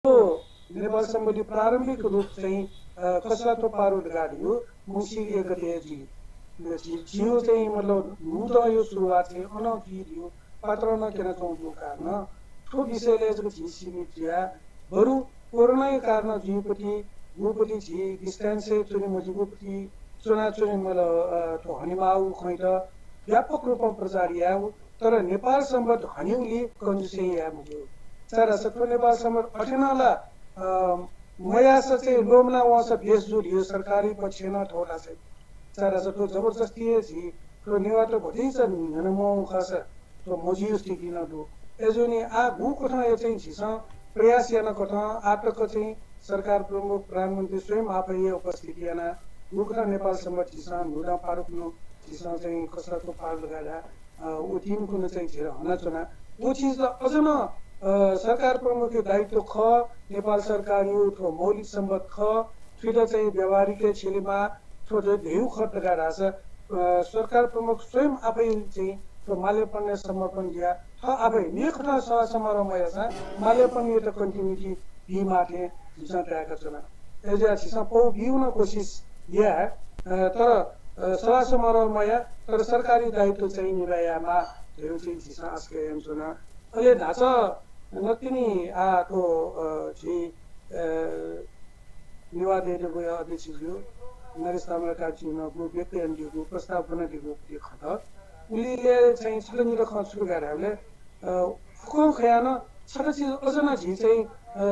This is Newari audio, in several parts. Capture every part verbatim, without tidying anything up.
नेपाल संवतया प्रारम्भिक रूप चाहिँ, अ, कसा थ्व पारु धकाः धइगु मंसिर एक गते जुइ। झी-, झिउ चाहिँ मतलब न्हूदँया सुरुवात चाहिँ अनं जुइ धइगु पात्रं नं क्यनाच्वंगु कारणं थ्व विषयलय् जक झी सीमित जुया। बरु कोरोनाया कारणं जुइपति, गुपति झी distance-य् च्वने मज्यूगुपति च्वनाच्वने मतलब, अ, थ्व हनेमाःगु खँयात व्यापक रूपं प्रचार यायेगु तर नेपाल संवत हनेगुली कन्जुसय् याये मज्यू। छाय्धाःसा थ्व नेपाल संवत अथे नं ला, अ, मयाःसा चाहिँ ल्वःमना वंसा बेस जू धइगु सरकारी पक्षं नं थःथासय्। छाय्धाःसा थ्व जबरजस्ती हे झी थ्व नेवाःत भतिचा न्ह्यःने मवं खःसा थ्व मजुइगु स्थिति नं दु। अय्जूगुलिं आः गुकथं हे चाहिँ झीसं प्रयास यानाकथं आः तक चाहिँ सरकार प्रमुख प्रधानमन्त्री स्वयं आफै हे उपस्थिति यानाः गुकथं नेपाल संवत झीसं न्हूदँ पारुकुन्हु झीसं चाहिँ कसा थ्व पारु धकाः धाः अ, व theme कुन्हु चाहिँ झीसं हनाच्वना। व चिज ला अझ नं, अ, सरकार प्रमुखया दायित्व खः, नेपाल सरकारया थ्व मौलिक सम्पद खः, थुइत चाहिँ व्यावहारिक क्षय् माः, थ्व चाहिँ धयागु खः धकाः धाःसा, अ, सरकार प्रमुख स्वयं आफै चाहिँ थ्व माल्यार्पणय् समर्पण जुयाः थः आफै मेकथं सभा समारोह मयाःसां माल्यार्पणयात continuity बीमाः थें झीसं ताय्काच्वना। अय्जुयाः झीसं पौ बीगु नं कोसिस याये, अ, तर, अ, सभा समारोह मयाः, तर सरकारी दायित्व चाहिँ निर्वाह यायेमाः धयागु चाहिँ झीसं आशा यानाच्वना। अले न्हाचः नकतिनि आः थ्व, अ, झी, अ, नेवाः देय् देगूया अध्यक्षज्यू नरेश ताम्राकारज्यूं नं गु व्यक्त यानादीगु प्रस्ताव ब्वनादीगु खः। उलिले चाहिँ छता निता खँ छु धकाः धायेबलय् अ, फुक्कं खयाः नं छता चिज अझ नं झी चाहिँ, अ,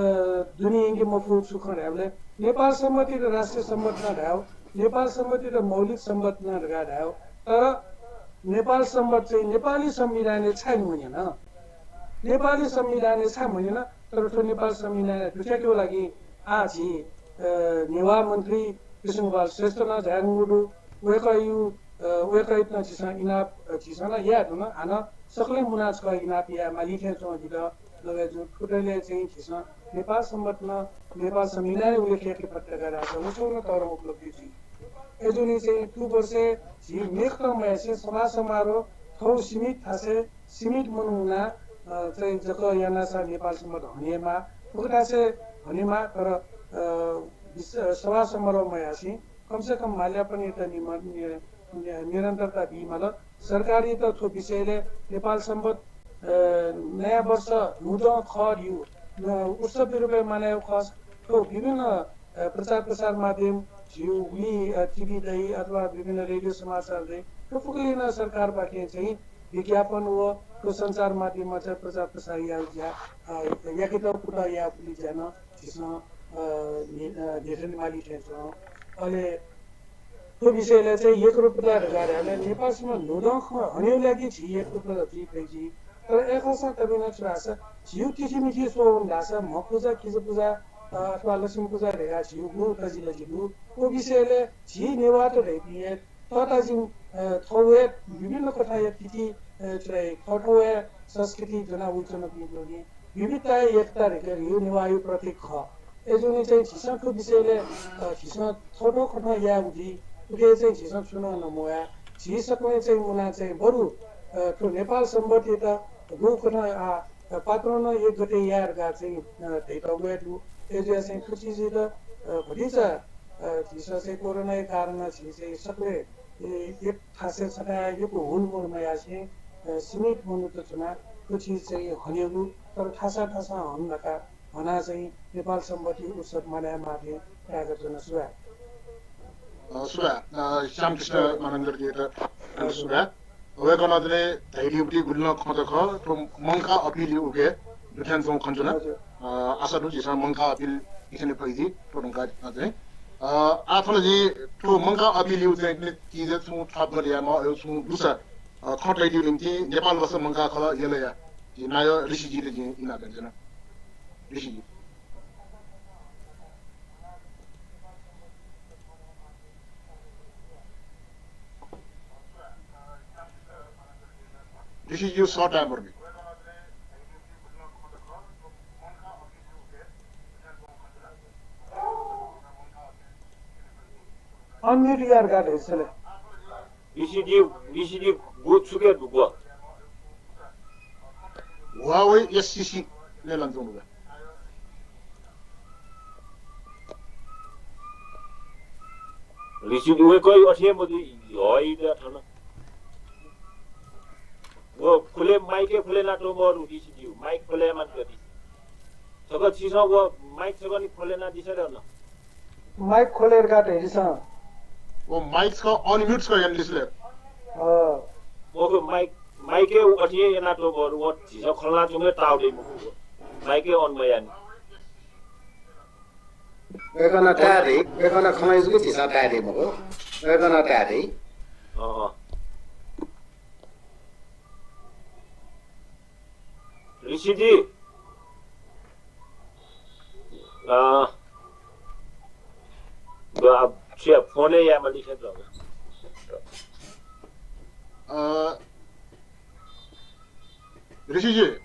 दुने यंके मफुगु छु खँ धायेबलय् नेपाल संवतयात राष्ट्रिय संवत नं धायेगु, नेपाल संवतयात मौलिक संवत नं धकाः धायेगु। तर नेपाल संवत चाहिँ नेपाली संविधानय् छाय् मन्यन? नेपाली संविधानय् छाय् मन्यन? तर थ्व नेपाल संविधानय् दुथ्याकेगु लागि आः झी, अ, नेवाः मन्त्री कृष्णगोपाल श्रेष्ठ नं झायाच्वंगु दु। वय्कःया, अ, वय्कःयात नं झीसं इनाप, अ, झीसं नं याये धुन। हानं सकलें मुनाः छकः इनाप याये माली थें च्वं जितः। नगय्जु थुतले चाहिँ झीसं नेपाल संवत नं नेपाल संविधानय् उल्लेख याके फत धकाः धाःसा व छगू नं तःधंगु उपलब्धि जुइ। अय्जूगुलिं चाहिँ थ्व वर्षय् झी मेकथं मयासें सभा समारोह थःगु सीमित थासय् सीमित मनू मुनाः, अ, चाहिँ जक यानाः सा नेपाल संवत हनेमाः। फुक्क थासय् हनेमाः, तर, अ, विस-, सभा समारोह मयासें कम से कम माल्यार्पणयात निम-, नि-, नि-, निरन्तरता बीमाल। सरकारयात थ्व विषयलय् नेपाल संवत, अ, नयाँ वर्ष न्हूदँ खः धइगु, अ, उत्सवया रूपय् मानय् याःगु खः। थ्व विभिन्न, अ, प्रचार प्रसार माध्यम, झीगु उलि, अ, TV दइ अथवा विभिन्न रेडियो समाचार दइ, थ्व फुक्कले नं सरकारपाखें चाहिँ विज्ञापन व थ्व सञ्चार माध्यममा चाहिँ प्रचार प्रसार यायेगु ज्या, अ, याकेत कुतः यायेगुलि ज्या नं झीसं, अ, नि-, अ, न्ह्यथने माली थें च्वं। अले थ्व विषयलय् चाहिँ एकरूपता धकाः धायेबलय् नेपाल संवत न्हूदँ खँ हनेगु लागि झी एकरूपता जुइ फइ जुइ। तर अय्‌खःसां तबि नं छु धाःसा झीगु तिथिमिथि स्वः वने धाःसा म्ह पुजा, किजा पुजा, अ, अथवा लक्ष्मी पुजा धयाः झीगु गुगु तजिलजि दु। व विषयलय् झी नेवाःत धइपिं हे तताजिं, अ, थःगु हे विभिन्न कथंया तिथि, अ, छु धाइ, थःथःगु हे संस्कृति ज्वना वइच्वनापिं दुनि। विविधताय् एकता धकाः धइगु नेवाःया प्रतीक खः। अय्‌जूगुलिं चाहिँ झीसं थ्व विषयलय्, अ, झीसं थःथः कथं यायेगु जुइ, उकिं चाहिँ झीसं छुं नं नमवया। झी सकलें चाहिँ मुनाः चाहिँ बरु, अ, थ्व नेपाल संवतयात गुगु कथं, आ, अ, पात्रं नं एक गते याये धकाः चाहिँ, अ, धयातःगु हे दु। अय्‌जुयाः चाहिँ थ्व चिजयात, अ, भतिचा, अ, झीसं चाहिँ कोरोनाया कारणं झी चाहिँ सकलें, ए, एक थासय् छथाय् यक्व हुलमुल मयासें, अ, सीमित मनूत च्वनाः थ्व चिज चाहिँ हनेगु, तर थासय् थासय् हन धकाः हनाः चाहिँ नेपाल संवतया उत्सव मानय् यायेमाः थें ताय्‌काच्वना। सुभाय्। अ, सुभाय्, अ, श्यामकृष्ण मानन्धरजुयात, अ, सुभाय्। वय्‌कलं थन धयादीगु गुलि नं खँ त खः, थ्व मंकाः अपिलया उके दुथ्यानाच्वंगु खँ च्वना। हजुर। अ, आशा दु झीसं मंकाः अपिल लिखने फइ जुइ, थ्व धुंकाः चाहिँ। अ, आः थन जिं थ्व मंकाः अपिलया चाहिँ थन चिज छुं थप बल यायेमाः, अय् छुं दुसा, अ, खँ तयादीगु निंतिं नेपाल भाषा मंकाः खलः यलया झी नायः ऋषिजीयात जिं इनाप यानाच्वना। ऋषिजी। ऋषिजी, short time for me। Unmute यार गात है, चले। ऋषिजी, ऋषिजी, गु छुके दुगु? Huawei S C C ले लंचुं दुगु। ऋषि वय्‌कः अथे हे मजू, हइदा थन। व खुले, माइक हे खुले यानातःगु मरु ऋषिज्यू, माइक खुले यायेमानि का। छकः छिसं व माइक छकः नि खुले यानादिसँ रे न। माइक खुले यानातयादिसँ। व माइक छकः unmute छकः यानादिसँ ले। अँ। व माइक, माइक हे अथे हे यानातःगु मरु, व झीसं खँ ल्हानाच्वंगु ताःगु दइ मखु। माइक हे on मयानि। वय्‌कलं ताये दइ, वय्‌कलं खँ ल्हाइगु झीसं ताये दइ मखु। वय्‌कलं ताये दइ। अँ, अँ। ऋषिजी, अँ, ब-, अब छु याये, फोन हे यायेमाली खः। अ, ऋषिजी,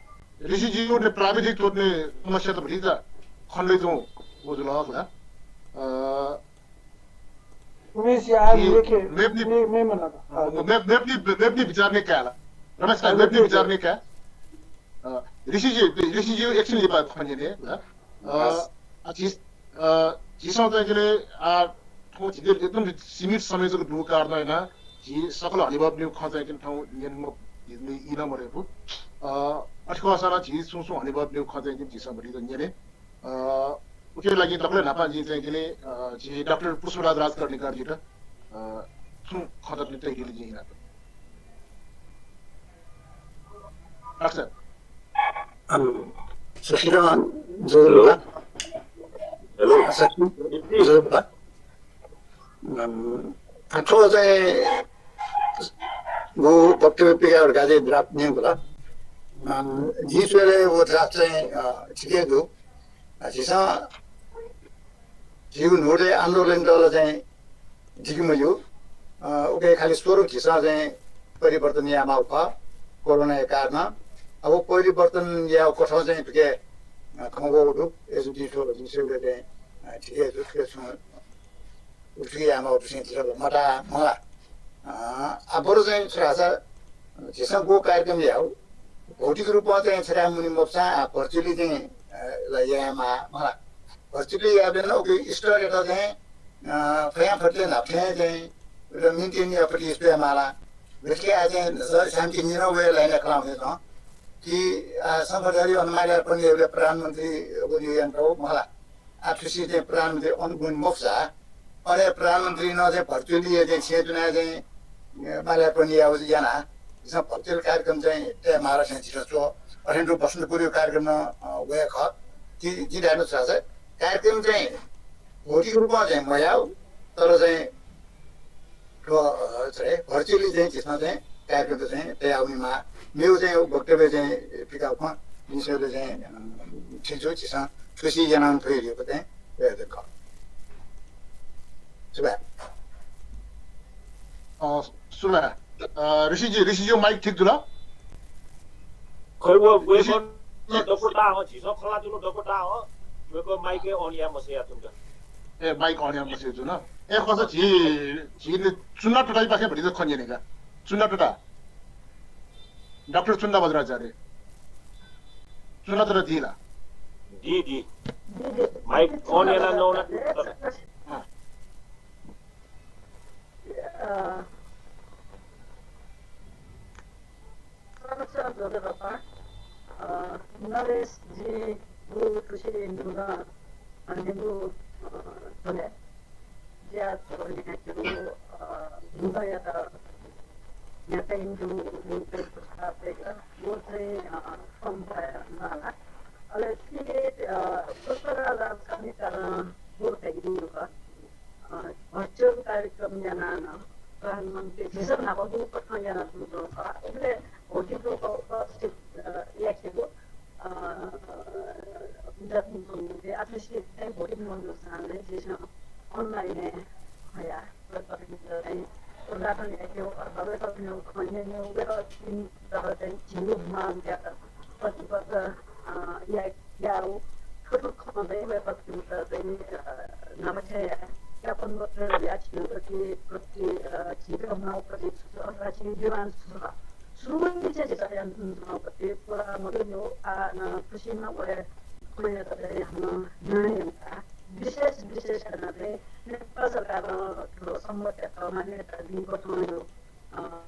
ऋषिजी, उन्हें प्राविधिक तौर ने समस्या त भतिचा खण्डै तुं वो जुल हला। अ, उमेश यार, ये, ये के, मैं अपनी, मैं, मैं मना। हाँ, मैं, मैं अपनी, मैं अपनी विचार नहीं कह रहा। रमेश भाई, हाँ, मैं अपनी बिल्कुल। विचार नहीं कह। अ, ऋषिजी, ऋषिजी एकछिन लिपा खँ न्यने, हला। अ, यस। अ, झी, अ, झीसं चाहिँ के अरे, आ, थौं झीके एकदम सीमित समय जक दुगु कारणं यानाः झी सकल हनेबहःपिनिगु खँ चाहिँ के अरे थौं न्यने म-, इ-, इ-, इ नं मदयेफु। अ, अथे खःसां नं झी सुं सुं हनेबहःपिनिगु खँ चाहिँ के अरे झीसं भतिचा न्यने। अ, उकिया लागि दकलय् न्हापां जिं चाहिँ के अरे, अ, झी डाक्टर पुष्पराज राजकर्णिकारजुयात, अ, छुं खँ ततले तयादिल जिं इनाप। डाक्टर साहब। अँ, सृष्टिराज ज्यू। हेलो। हेलो। सृष्टिराज ज्यू। अँ, थ्व चाहिँ गु वक्तव्य पिकाः गाजि draft न्यंकल। अँ, जिं स्वयेबलय् व draft चाहिँ, अँ, ठिकै दु। अँ, झीसं झीगु न्हूदँय् आन्दोलन दल चाहिँ जिके मज्यू। अ, उके खालि स्वरूप झीसं चाहिँ परिवर्तन यायेमाःगु खः, कोरोनाया कारणं। अब परिवर्तन यायेगु कथं चाहिँ थुके, अ, खँ वःगु दु। अय्‌जूगुलिं थ्व जिं स्वयेबलय् चाहिँ, अ, ठिकै दु, थुके छुं उथुके यायेमाःगु दु चाहिँ झीसं मताः मला। अ, आ बरु चाहिँ छु धाःसा झीसं गु कार्यक्रम यायेगु भौतिक रूपं चाहिँ छथाय् मुने मफुसां, अ, virtually चाहिँ, अ, ला यायेमाः मला। Virtually याःबलय् नं उके स्तरयात चाहिँ, अ, फयांफतले न्हापथें चाहिँ maintain यायेपट्टि स्वयेमाला। गथे कि आः चाहिँ स-, शान्ति निरं वये लाइनय् खँ ल्हानाच्वंगु कि, अ, शंखधरया अन माल्यार्पण याःबलय् प्रधानमन्त्रीयात यंकागु मला। आः थुसी चाहिँ प्रधानमन्त्री अन मुने मफुसा, अले प्रधानमन्त्रीं नं चाहिँ virtually हे चाहिँ छेँय् च्वनाः चाहिँ, अ, माल्यार्पण याःगु यानाः झीसं virtual कार्यक्रम चाहिँ तयेमाला थें झीसं च्वः। अथें तुं बसन्तपुरया कार्यक्रम नं, अ, वये खः। जि, जिं धायेगु छु धाःसा कार्यक्रम चाहिँ भौतिक रूपं चाहिँ मयाः, तर चाहिँ थ्व, अ, छु धाइ, virtually चाहिँ झीसं चाहिँ कार्यक्रम चाहिँ तयाः वनेमाः। मेगु चाहिँ वक्तव्य चाहिँ पिकाः खँ जिं स्वयेबलय् चाहिँ, अ, ठीक जू, झीसं थुसी याना वने फइ धइगु चाहिँ वय् खः। सुभाय्। अ, सुभाय्। अ, ऋषिजी, ऋषिजी माइक ठीक जुल? खै व, ऋषि- वय्‌कलं दक्व ताः हँ, झीसं खँ ल्हानाच्वंगु दक्व ताः हँ, वय्‌कः माइक हे on याये मसःया तुं का। ए, माइक on याये मसःया तुं न। ए, खःसा झी, झी चुन्ना ततापाखें भतिचा खँ न्यने का। चुन्ना तता। डाक्टर चुन्ना बज्राचार्य। चुन्ना तता दी ला? दी, दी। माइक on याना नवाना। अँ। अ, संरक्षण जोधेबापा, अ, नरेशजी, गु थुसी न्हूदँ, अ, न्हूगु, अ, थ्व हे ज्या थ्वने, अ, न्हूदँयात न्ह्याकाः यंकेगु, व चाहिँ, अ, कम भए माला। अले थुकी, अ, पुष्पराज राजकर्णिकारजुं गु धयादीगु खः। अ, virtual कार्यक्रम यानाः नं प्रधानमन्त्री झीसं न्हापा गुगु कथं यानाच्वंगु खः। उबलय् भौतिक रूपं उपस्थित, अ, याकेगु, अ, यानाच्वंगु दु। आः थुसी चाहिँ भौतिक मजूसां नं झीसं online हे हयाः वय्‌कःपिन्त चाहिँ उद्घाटन याकेगु अथवा वय्‌कःपिनिगु खँ न्यनेगु, वय्‌कःपिन्त चाहिँ झीगु मागयात प्रतिबद्ध, अ, या-, यायेगु थुगु खँ चाहिँ वय्‌कःपिन्त चाहिँ, अ, न्हापा छ्वया ज्ञापन पत्र याये छिं कति, कति, अ, झीत मागपति छु छु अथवा छिं demand छु छु खः। सुरुइ चाहिँ झीसं यानाच्वंगु पति पूरा मदुनि। आः नं थुसी नं वय् खँयात चाहिँ हानं न्ह्यःने यंकाः विशेष, विशेष यानाः चाहिँ नेपाल सरकारं थ्व सम-, मान्यता दिएको ठाउँहरू, अ,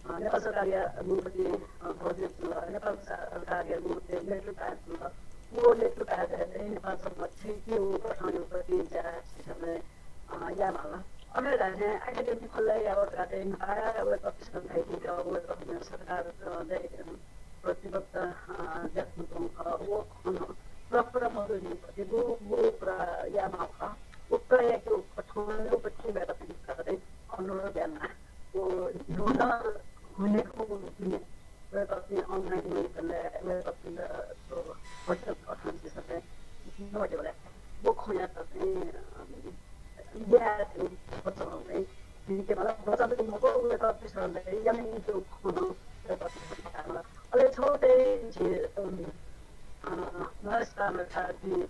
अ, नेपाल सरकारया अनुमति, अ, बजेट जुल, नेपाल सरकारया अनुमति लेटर प्याड जुल, वो लेटर प्याड चाहिँ नेपाल सरकार छिके वो ठाउँहरू प्रति जा सिस्टमले, अ, या माला। अमे राजे एकेडमी खोला या वो राजे बाया वो तपिस खाइ वो तपिस सरकार, अ, प्रतिबद्धता, अ, व्यक्त गर्नु, अ, वो खन प्रपर मदुनि, वो, वो प्रा या माला। उपयोग उपयोग उपयोग अनुरोध याना। वो नूतन हुनेको हुने वेबसाइट अनलाइन हुनेको वेबसाइट, अ, होटल अथवा नोट होला। वो खोया त, अ, या बचाउने, के मतलब बचाउने मको वेबसाइट यानी जो खोनो वेबसाइट। अले छोटे जे, अम, अ, नरेश ताम्राकारजी,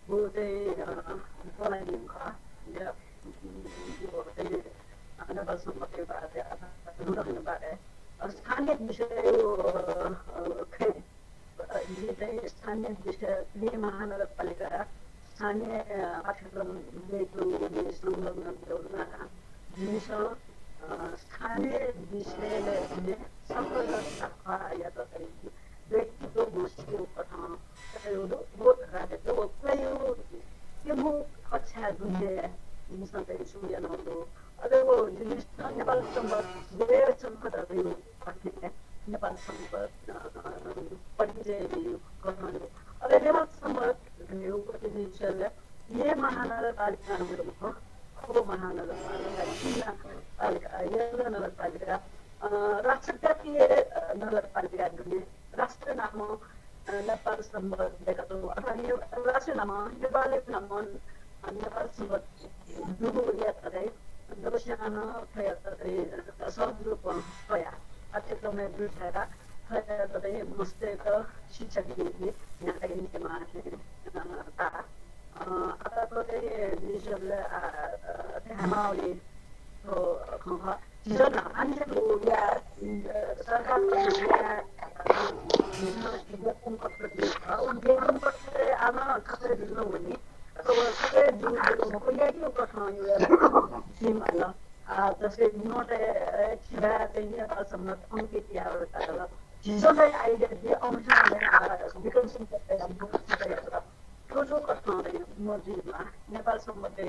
वो चाहिँ, अ, बनाइदिनु खः। या, उम्, वो चाहिँ, अ, नेपाल संवत्‌को बारे, अ, हुन बारे। अ, स्थानीय विषय, अ, अ, खै, अ, यो चाहिँ स्थानीय विषय, यो महानगरपालिका स्थानीय, अ, पाठ्यक्रम लेखन संलग्न, जिमिसं, अ, स्थानीय विषयले संलग्न व्यक्तित्व मस्तिष्क कथं प्रयोग, वो राज्य वो प्रयोग, ये वो अच्छा दुनिया, जिमिसं चाहिँ सुनिया नंदु। अले वो जिमिसं नेपाल संवत, गैर संवत, नेपाल संवत, अ, परिचय, अले नेपाल संवत, ये महानगरपालिका, खो महानगरपालिका, जिल्ला पालिका, ये नगरपालिका, अ, राष्ट्रव्यापी, अ, नगरपालिका, राष्ट्र नाम, अ, नेपाल संवत, अथवा ने-, राष्ट्र नाम, नेपाल नाम, अ, नेपाल संवत, दुगु यात्रा, दबस्यान, थया, सहज रूपं थया, पाठ्यक्रम दुई थया, थया, मस्ते, शिक्षक, नागरिक, अ, ता, अ, आता तो चाहिँ डिजिटल, अ, अ, चाहिँ हमावली तो खंख। झिजो नाम, अनि चाहिँ वो या, अ, सरकार या, अ, उनका प्रति, अ, उनके हम पत्र आना खतरे दिनो वनी। तो वो खतरे दिनो को या कि उनका खाना यो या। सिम अला। आ, जैसे नोट, अ, छिबा चाहिँ नेपाल संवत अंकित या और ताला। झिजो चाहिँ आइडिया दिए, अंश में, अ, विक्रम सिंह पटेल, थ्व थ्व कथं चाहिँ मजिमा नेपाल संवत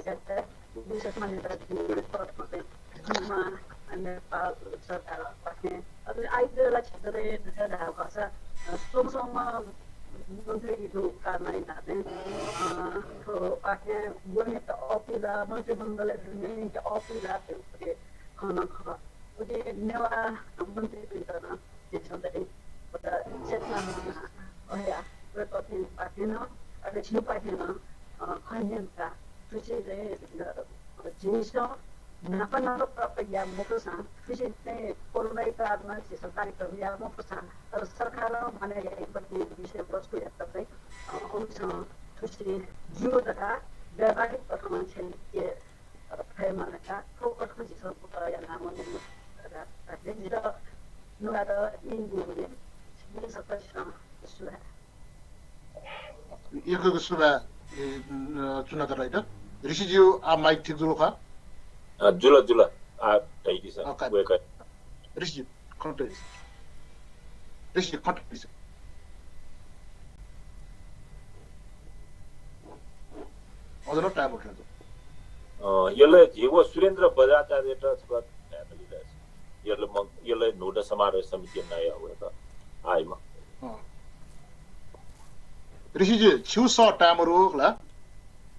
विशेष मान्यता दिने कथं चाहिँ जिमा नेपाल सरकार पाखें। अब आइतला क्षेत्रय् धाः भाषा सोम सोम मन्त्री रूपका नाइनाने, अ, थ्व पाखें वनेत अपिला, मन्त्रीमण्डलय् दुने अपिला खन खः। उकी नेवाः मन्त्रीपिन्त नं झीसं चाहिँ वता चेतना माना, अया, वय्कःपिं पाखें नं, अले झीपाखें नं, अ, खँ न्यंका। थुसे चाहिँ, अ, झीसं न्हापा न्हापा प्राप्त याये मफुसां, थुसे चाहिँ कोरोनाया कारणं झीसं कार्यक्रम याये मफुसां, तर सरकारं मानय् याइगु विषयवस्तुयात चाहिँ, अ, अंशं थुसे ज्यू धकाः व्यावहारिक कथं चाहिँ फयेमा धकाः थ्व कथं झीसं कुतः यानाः वनेमाः धकाः जितः नुगः इनिगु हुने सकसितं सुभाय्। यक्व यक्व सुभाय्, ए, न, चुनाधर राईत। ऋषिज्यू, आ माइक ठीक जुल खः? अ, जुल, जुल। आ, धयादिसँ। अ, का-, वय्कः। ऋषिज्यू। खँ तयादिसँ। ऋषि, खँ तयादिसँ। अझ नं time उठ्याः। अ, यलय् झीगु सुरेन्द्र बज्राचार्ययात छकः धायेमाली धाःसा। यलय् म-, यलय् न्हूदँ समारोह समितिया नायः वय्कः आइमा। अँ। ऋषिज्यू, छिगु सः time रुखला।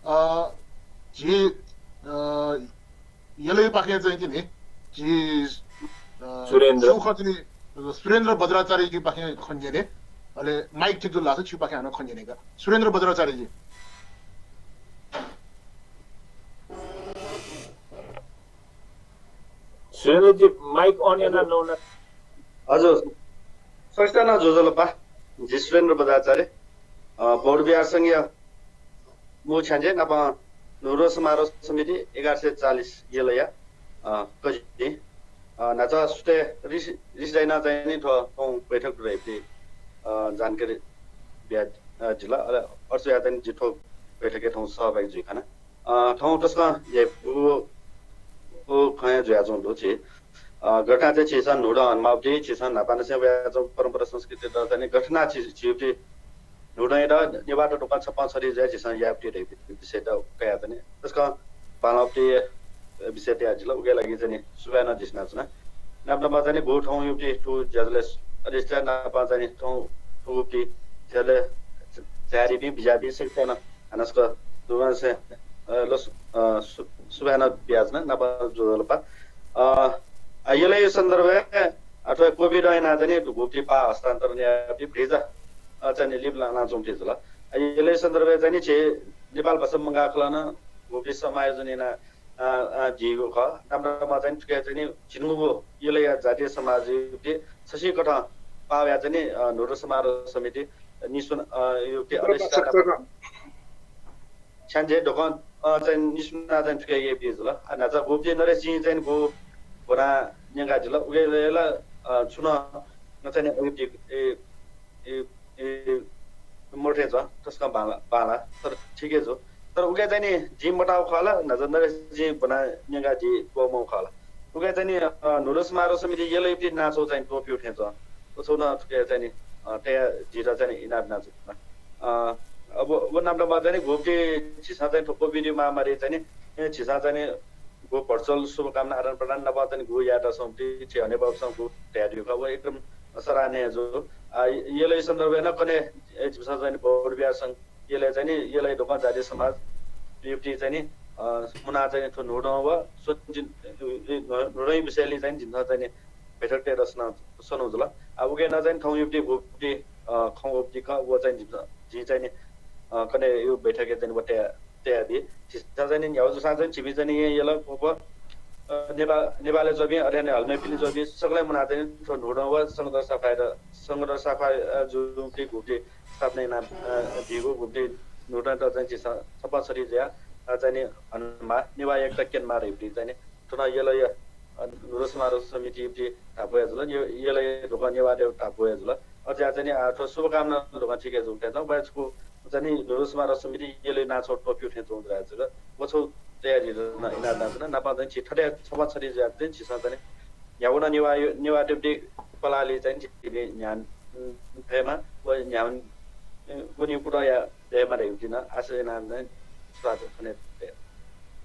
अ, झी, अ, यलय् पाखें चाहिँ तिनि झी, अ, सुरेन्द्र। सुख तिनि सुरेन्द्र बज्राचार्यजी पाखें खँ न्यने, अले माइक ठीक जुल धाःसा छिगु पाखें हानं खँ न्यनेगु। सुरेन्द्र बज्राचार्यजी। सुरेन्द्रजी, माइक on याना नवना। हजुर। सकसितं ज्वजलपा। जि सुरेन्द्र बज्राचार्य। अ, बौद्ध विहार संघया मू छ्याञ्जे नाप न्हूदँ समारोह समिति एघार सय चालिस यलया, अ, कजि। अ, न्हाचः सुथय् ऋषि, ऋषि दाइनं चाहिँ नि थ्व थौं बैठक दुराइपिं, अ, जानकारी बिया, अ, जिल। अले अर्जुया चाहिँ नि जि थ्व बैठकय् थौं सहभागी जुइ खाना। अ, थौं तसकं यय् बु-, खँय् जुयाच्वंगु दु झी। अ, गथें चाहिँ झीसं न्हूदँ हनेमाःगु झीसं न्हापांनिसें वयाच्वंगु परम्परा संस्कृतित चाहिँ गथें झी, झीपिं न्हूदँयात नेवाःत धकाः छप्पँ छधी जुयाः झीसं यायेगु धइगु विषयत कयाः चाहिँ तसकं बांलाःगु विषय तयादिल। उकिया लागि चाहिँ सुभाय् नं देछानाच्वना। नाप नाप चाहिँ गु थौंयागु थ्व ज्याझ्वलय् अध्यक्षता नाप चाहिँ थौं थुगु ज्याझ्वलय् झायादीपिं बिज्याःपिं सकसितं हानं छकः दुनुगलंनिसें, अ, लस-, अ, सु-, सुभाय् नं बियाच्वना, नाप ज्वजलपा। अ, आ, यलया सन्दर्भय् अथवा COVID यानाः चाहिँ गुप्ति पाः हस्तान्तरण याःपिं भतिचा, अ, चाहिँ लिपा लानाच्वंपिं जुल। आ, यलया सन्दर्भय् चाहिँ झी नेपाल भाषा मंकाः खलः नं गुप्ति समायोजन यानाः, अ, अ, दीगु खः। नाप नाप चाहिँ थुके चाहिँ झिंगुगु यलया जातीय समाजयागु छसिकथं पाः वयाः चाहिँ, अ, न्हूदँ समारोह समिति निस्वना, अ, यागु अधिष्ठाता छ्याञ्जे धकाः, अ, चाहिँ निस्वनाः चाहिँ थुके याःपिं जुल। आ, न्हाचा गुप्ति नरेशजीं चाहिँ गु ब्वना न्यंकादिल। उकिया ला, अ, छुं नं चाहिँ अयुक्ति, ए, ए, ए, मरु थें च्वं, तसकं बांला, बांला, तर ठीक हे जू। तर उकिया चाहिँ नि जिं मताःगु खः ला, न्हाचा नरेशजीं ब्वना न्यंकादी त्वःमंगु खः ला। उकिया चाहिँ नि, अ, न्हूदँ समारोह समिति यलयापिं नां छगू चाहिँ त्वःप्यू थें च्वं। व छगू नं थुके चाहिँ नि, अ, तयादीत चाहिँ नि इनाप यानाच्वना। अ, अब व नाप नाप चाहिँ नि गुप्ति झीसं चाहिँ थ्व COVID महामारी चाहिँ नि, ए, झीसं चाहिँ नि गु virtual शुभकामना आदान प्रदान नाप चाहिँ नि गु यायेत संगति झी हनेबहःपिन्सं गु धयादीगु खः, व एकदम सराहनीय जू। आ, यलया सन्दर्भय् नं कन्हय्, ए, झीसं चाहिँ नि बौद्ध विहार संघ यलय् चाहिँ नि, यलया धकाः जातीय समाजयापिं चाहिँ नि, अ, मुनाः चाहिँ नि थ्व न्हूदँ व स्वनिं, न्हूदँया विषयलय् चाहिँ नि जिमिसं चाहिँ नि बैठक तयेत सन, सनू जुल। आ, उकिं नं चाहिँ नि थौंयापिं गुप्ति, अ, खँ वःपिं खः, व चाहिँ नि जिमिसं, जिं चाहिँ नि, अ, कन्हय् बैठकय् चाहिँ नि व तया, तयादी। झीसं चाहिँ नि न्ह्यागु जूसां चाहिँ नि झीपिं चाहिँ नि येँ यल, ख्वप, अ, नेपा-, नेपालय् च्वंपिं, अथे हे हलिमय् पिने च्वंपिं सकलें मुनाः चाहिँ नि थ्व न्हूदँ व संघधर साख्वाःयात, संघधर साख्वाः, अ, जूपिं गुप्ति स्थापना याना, अ, दीगु, गुप्ति न्हूदँयात चाहिँ झीसं छप्पँ छधी जुयाः, अ, चाहिँ नि हनेमाः, नेवाः एकता क्यनेमाः धइगु चाहिँ नि थन यलया, अ, न्हूदँ समारोह समितियापिं धापू हे जुल, ने-, यलया धकाः नेवाःतय् धापू हे जुल। अथे जुयाः चाहिँ नि, आ, थ्व शुभकामना धकाः ठीक हे जू थें च्वं, बरु छकू चाहिँ नि न्हूदँ समारोह समिति यलया नां छगू त्वःप्यू थें च्वं धकाः जक व छगू तयादीत नं इनाप यानाच्वना। नाप चाहिँ झी थथे छप्पँ छधी जुयाः चाहिँ झीसं चाहिँ नि न्ह्यागु नं नेवाः, नेवाःतय् पलाः लि चाहिँ नि झीपिं न्ह्याः फयेमा, व न्ह्याः वनीगु कुतः याये फयेमा धइगु नं आशा यानाः चाहिँ स्वागत खने।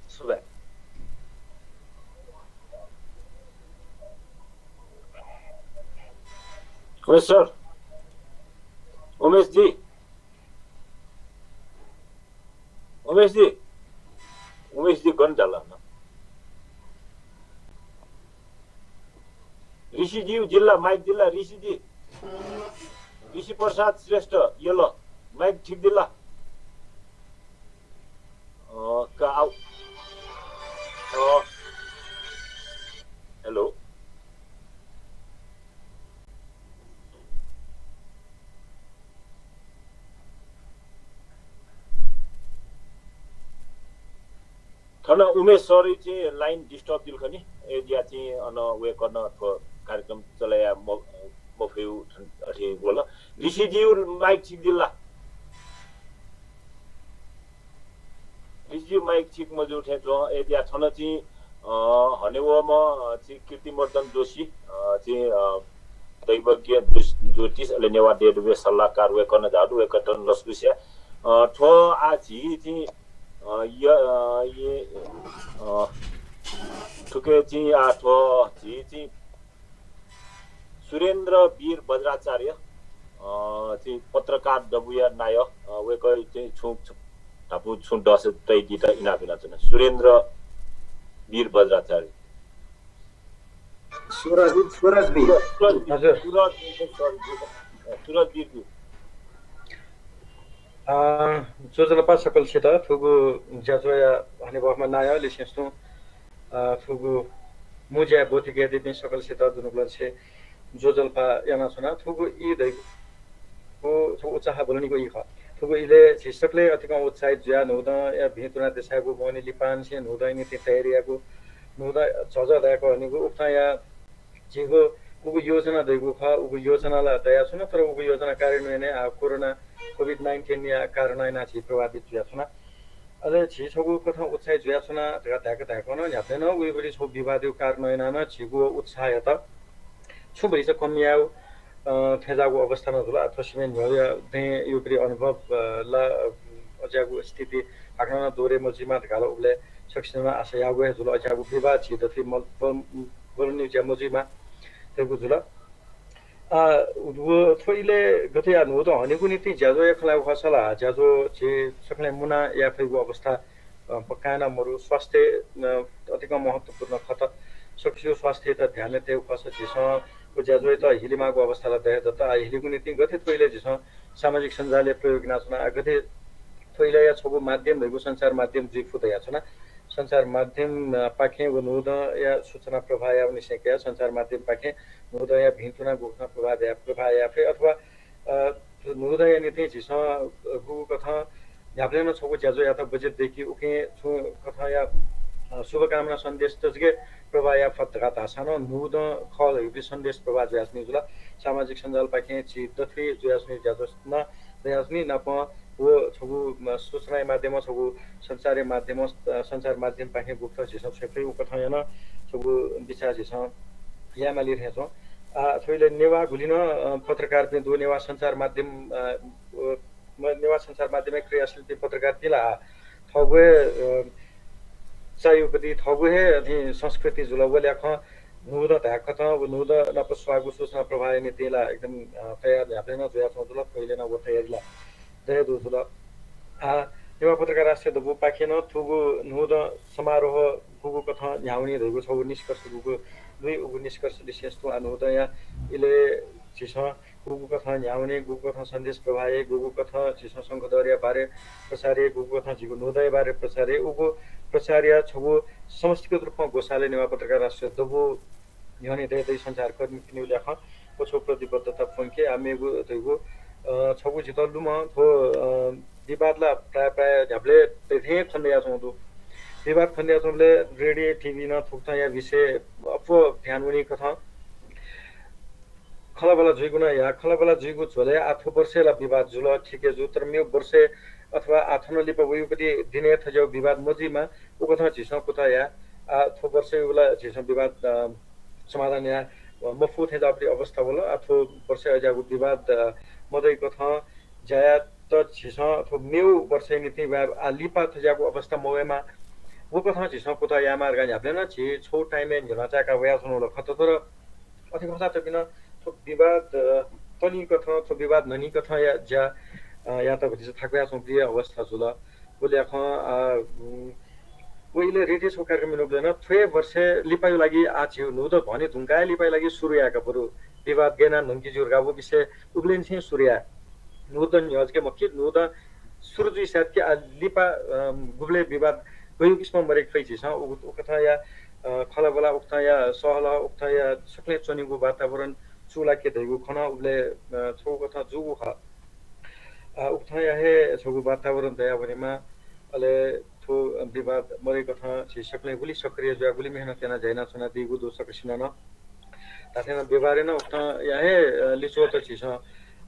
सुभाय्। उमेश सर, उमेशजी, उमेशजी, उमेशजी गन झाल न? ऋषिजी जिल्ला, माइक जिल्ला, ऋषिजी, ऋषि प्रसाद श्रेष्ठ, यल, माइक ठीक जिल्ला। अ, का आउ-, अ, हेलो। थन उमेश सरया चाहिँ line disturb जुल खनी। अय्‌जुयाः चाहिँ अन वय्‌कलं थ्व कार्यक्रम चले याये म-, मफयेगु थन अथे वल। ऋषिजी माइक ठीक जिल्ला। ऋषिजी माइक ठीक मजू थें च्वं। अय्‌जुयाः थन चाहिँ, अ, हनेबहःम्ह, अ, चाहिँ कीर्तिमर्दन जोशी, अ, चाहिँ, अ, दैवज्ञ ज्योतिष, अले नेवाः database सल्लाहकार वय्‌कलं झाःगु दु, वय्‌कः थन लसकुस याः। अ, थ्व आः झी चाहिँ, अ, य-, अ, ये, अ, थुके चाहिँ आः थ्व झी चाहिँ सुरेन्द्र वीर बज्राचार्य, अ, चाहिँ पत्रकार दबूया नायः, अ, वय्‌कः चाहिँ छुं, छु-, धापू छुं दस तयादीत इनाप यानाच्वना। सुरेन्द्र वीर बज्राचार्य। सुरज, सुरज वीर। सुरज, हजुर। सुरज, सुरज, सुरज वीर। अ, ज्वजलपा सकलसित, थुगु ज्याझ्वःया हनेबहःम्ह नायः लिसें तुं, अ, थुगु मू ज्याय् ब्वति कयादीपिं सकलसित दुनुगलंनिसें ज्वजलपा यानाच्वना। थुगु ई धइगु थ्व उत्साह ब्वलनीगु ई खः। थुगु इलय् झी सकलें अतिकं उत्साहित जुयाः न्हूदँया भिं तुना देछायेगु, बहनी लिपांनिसें न्हूदँया निंतिं तयारी यायेगु, न्हूदँ झःझः धायेक हनीगु, उकथंया झीगु उगु योजना धइगु खः। उगु योजना ला दयाच्वन, तर उगु योजना कार्यान्वयनय् आः कोरोना COVID nineteen या कारणं यानाः झी प्रभावित जुयाच्वना। अले झी छगू कथं उत्साहित जुयाच्वना धकाः धाय्‌क धाय्‌कं नं न्ह्याबलें नं वइबलय् छगू विवादया कारण यानाः नं झीगु उत्साहयात छुं भतिचा कम यायेगु, अ, थेंजाःगु अवस्था नं जुल। अथवा सिमेन्ट न्ह्यः दँय् युगुबलय् अनुभव, अ, ला, अ, अज्याःगु स्थिति हाकनं नं दोरे मजुइमा धकाः ला उबलय् सकसिनं नं आशा याःगु हे जुल। अज्याःगु विवाद झी दथुइ मल-, बल-, बल्मि ज्या मजुइमा धइगु जुल। अ, व थ्व इलय् गथे याः न्हूदँ हनेगु निंतिं ज्याझ्वःया खँ ल्हायेगु खःसा ला, ज्याझ्वः झी सकलें मुनाः याये फइगु अवस्था, अ, पक्का याना मरु। स्वास्थ्य, अ, अतिकं महत्त्वपूर्ण खः। सकसिगु स्वास्थ्ययात ध्यान तयेगु खःसा झीसं व ज्याझ्वःयात हिलेमाःगु अवस्था ला दये दत। आ, हिलेगु निंतिं गथे थ्व इलय् झीसं सामाजिक सञ्जालया प्रयोग यानाच्वना, आ, गथे थ्व इलय्‌या छगू माध्यम धइगु सञ्चार माध्यम जुइ फु धयाच्वना। सञ्चार माध्यम, अ, पाखें व न्हूदँया सूचना प्रवाह याःगु निसें कयाः सञ्चार माध्यम पाखें न्हूदँया भिंतुना गुकथं प्रवाह दया-, प्रवाह याये फइ अथवा, अ, न्हूदँया निंतिं झीसं, अ, गुगु कथं न्ह्याबलें नं छगू ज्याझ्वः यायेत बजेट दय्‌की, उकिं छुं कथंया, अ, शुभकामना सन्देश तजिके प्रवाह याये फत धकाः धाःसां नं न्हूदँ खः धइगु सन्देश प्रवाह जुयाच्वनी जुल। सामाजिक सञ्जालपाखें झी दथुइ जुयाच्वनी ज्याझ्वः नं दयाच्वनी नापं व छगू, अ, सूचनाया माध्यमं, छगू सञ्चारया माध्यमं, अ, सञ्चार माध्यमपाखें गुकथं झीसं छ्वये फइ उकथं यानाः छगू बिचाः झीसं यायेमाली थें च्वं। आ, थ्व इलय् नेवाः गुलि नं, अ, पत्रकारपिं दु, नेवाः सञ्चार माध्यम, अ, अ, म-, नेवाः सञ्चार माध्यमय् क्रियाशीलपिं पत्रकारपिं ला थःगु हे, अ, चाःहिउपति थःगु हे अथें संस्कृति जुल। व ल्याखं न्हूदँ धायेकथं व न्हूदँ नाप स्वाःगु सूचना प्रवाहया निंतिं ला एकदम, अ, तयार न्ह्याबलें नं जुयाच्वंगु जुल, थ्व इलय् नं व तयारी ला दये दु जुल। आ, नेवाः पत्रकार राष्ट्रिय दबूपाखें नं थुगु न्हूदँ समारोह गुगु कथं न्ह्यावनी धइगु छगू निष्कर्ष गुगु दु, उगु निष्कर्ष लिसें तुं आ न्हूदँया इलय् झीसं गुगु कथं न्ह्यावनी, गुगु कथं सन्देश प्रवाह याइ, गुगु कथं झीसं शंखधरया बारे प्रचार याइ, गुगु कथं झीगु न्हूदँया बारे प्रचार याइ, उगु प्रचारया छगू समष्टिगत रूपं ग्वसालय् नेवाः पत्रकार राष्ट्रिय दबू न्ह्यःने दय् दइ सञ्चारकर्मीपिनिगु ल्याखं व छगू प्रतिबद्धता प्वंके। आ, मेगु धइगु, अ, छगू जितः लुमं थ्व, अ, विवाद ला प्रायः प्रायः न्ह्याबलें थें खनेदयाच्वंगु दु। विवाद खनेदयाच्वंबलय् रेडियो, टिभी नं थुकथंया विषय अप्वः ध्यान वनीकथं खँल्हाबल्हा जुइगु नं याः। खँल्हाबल्हा जुइगु झ्वलय् आ थ्व वर्षय् ला विवाद जुल, ठीक हे जू, तर मेगु वर्षय् अथवा आ थन लिपा वइगुपति दिनय् थज्याःगु विवाद मजुइमा, उकथं झीसं कुतः याः। आ थ्व वर्षय् ला झीसं विवाद, अ, समाधान याये मफु थें ज्याःगुपति अवस्था वल। आ थ्व वर्षय् अज्याःगु विवाद, अ, मदइकथं ज्या यायेत झीसं थ्व मेगु वर्षया निंतिं वा आ लिपा थज्याःगु अवस्था मवयेमा, उकथं झीसं कुतः यायेमा धकाः न्ह्याबलें नं झी छगू टाइमय् न्ह्यलं चाय्‌का वयाच्वनागु ला खः, तर अथे खःसा थुपिं नं थ्व विवाद, अ, तनीकथं, थ्व विवाद ननीकथंया ज्या, अ, यात भतिचा थाकुयाच्वंगु अवस्था जुल। व ल्याखं, अ, उम्, व इलय् रेडियो छगू कार्यक्रम यानाबलय् नं थ्व हे वर्षय् लिपाया लागि आ झीगु न्हूदँ हने धुंकाः लिपाया लागि सुरु यायेका बरु विवाद गय् यानाः न्हंके ज्यू धकाः व विषय उबलय् निसें सुरु याये। न्हूदँ न्ह्यः जक मखु, न्हूदँ सुरु जुइसाथं आ लिपा, अ, गुबलय् विवाद गय् किसिमं मदयेके फइ झीसं उ-, उकथंया, अ, खँल्हाबल्हा, उकथंया सहलह, उकथंया सकलें च्वनीगु वातावरण चूलाके धइगु खँ नं उबलय्, अ, छगू कथं जूगु खः। अ, उकथंया हे छगू वातावरण दयावनेमा, अले थ्व विवाद मदयेकथं झी सकलें गुलि सक्रिय जुयाः गुलि मेहनत यानाः ज्या यानाच्वनादीगु दु सकसिनं नं। धात्थें नं व्यवहारय् नं उकथंया हे, अ, लिच्वःत झीसं,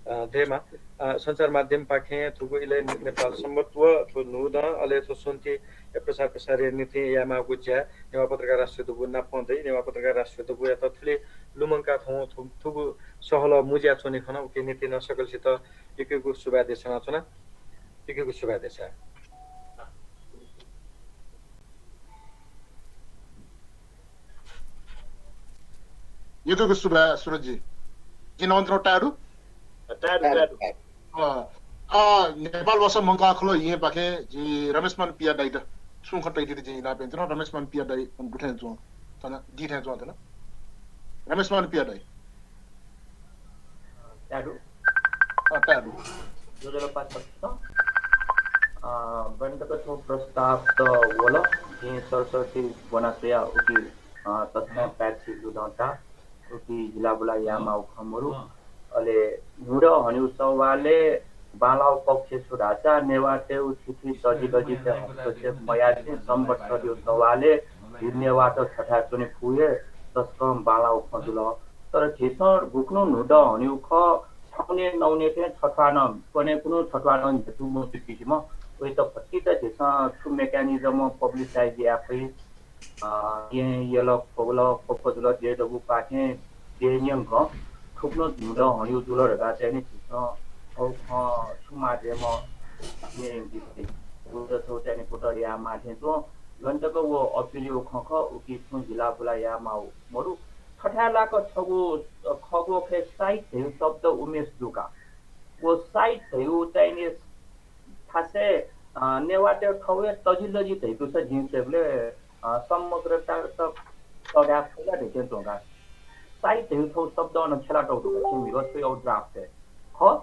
अ, दयेमा। अ, सञ्चार माध्यमपाखें थुगु इलय् नेपाल संवत् व थ्व न्हूदँ अले थ्व स्वन्तिया प्रचार प्रसारया निंतिं यायेमाःगु ज्या नेवाः पत्रकार राष्ट्रिय दबू नापं दइ। नेवाः पत्रकार राष्ट्रिय दबूयात थुलि लुमंकाः थौं थु-, थुगु सहलह मुँज्याच्वने खन, उकिया निंतिं नं सकलसित यक्व यक्व सुभाय् देछानाच्वना। यक्व यक्व सुभाय् देछाये। यक्व यक्व सुभाय् सुरजजी। जिं नं नं ताये दु? ताये दु, ताये दु। अ, अ, नेपाल भाषा मंकाः खलः येँपाखें जिं रमेशमान पिया दाइयात छुं खँ तयादीत जिं इनाप यानाच्वना। रमेशमान पिया दाइ गुथें च्वं थन, दि थें च्वं थन। रमेशमान पिया दाइ। ताये दु? अ, ताये दु। ज्वजलपा सकसितं। अ, गन तक थ्व प्रस्ताव त वल, जिं सरसर्ती ब्वना स्वया उकी, अ, तसकं पाय्छि लुधंता, उकी हिलाबुला यायेमाःगु खँ मरु। अले न्हूदँ हनेगु सवालय् बांलाःगु पक्ष छु धाःसा नेवाःतय्गु थीथी तजिलजितय् हस्तक्षेप मयासें संवत्सरया सवालय् झी नेवाःत छथाय् च्वने फु हे तसकं बांलाःगु खँ जुल। तर झीसं गुकथं न्हूदँ हनेगु खः, छाउने नौने थें छथ्वाः नं, कन्हय् कुन्हु छथ्वाः नं न्ह्यथु मजुइपिं जिम्ह वयात भतिचा झीसं छु mechanism publicize याये फइ, अ, येँ यल, ख्वल, ख्वप जुल, देय् दबूपाखें देय् न्यंक थुकथं न्हूदँ हनेगु जुल धकाः चाहिँ नि झीसं थौं खँ छु माध्यमं न्यंके, व छगू चाहिँ नि कुतः यायेमाः थें च्वं। गन तक व अपिलया खँ खः, उकी छुं हिलाबुला यायेमाःगु मरु। थथे लाक छगू, अ, खःगु खँय् site धयागु शब्द उमेश जु का। व site धयागु चाहिँ नि थासय्, अ, नेवाःतय् थौं हे तजिलजि धयागु सा जिं स्वयेबलय्, अ, समग्रता त तःधं फइ ला धइथें च्वं का। Site धयागु थौं शब्द नं छ्यलातःगु दु का, छिं म्हिगः स्वयागु draft-य्। खः?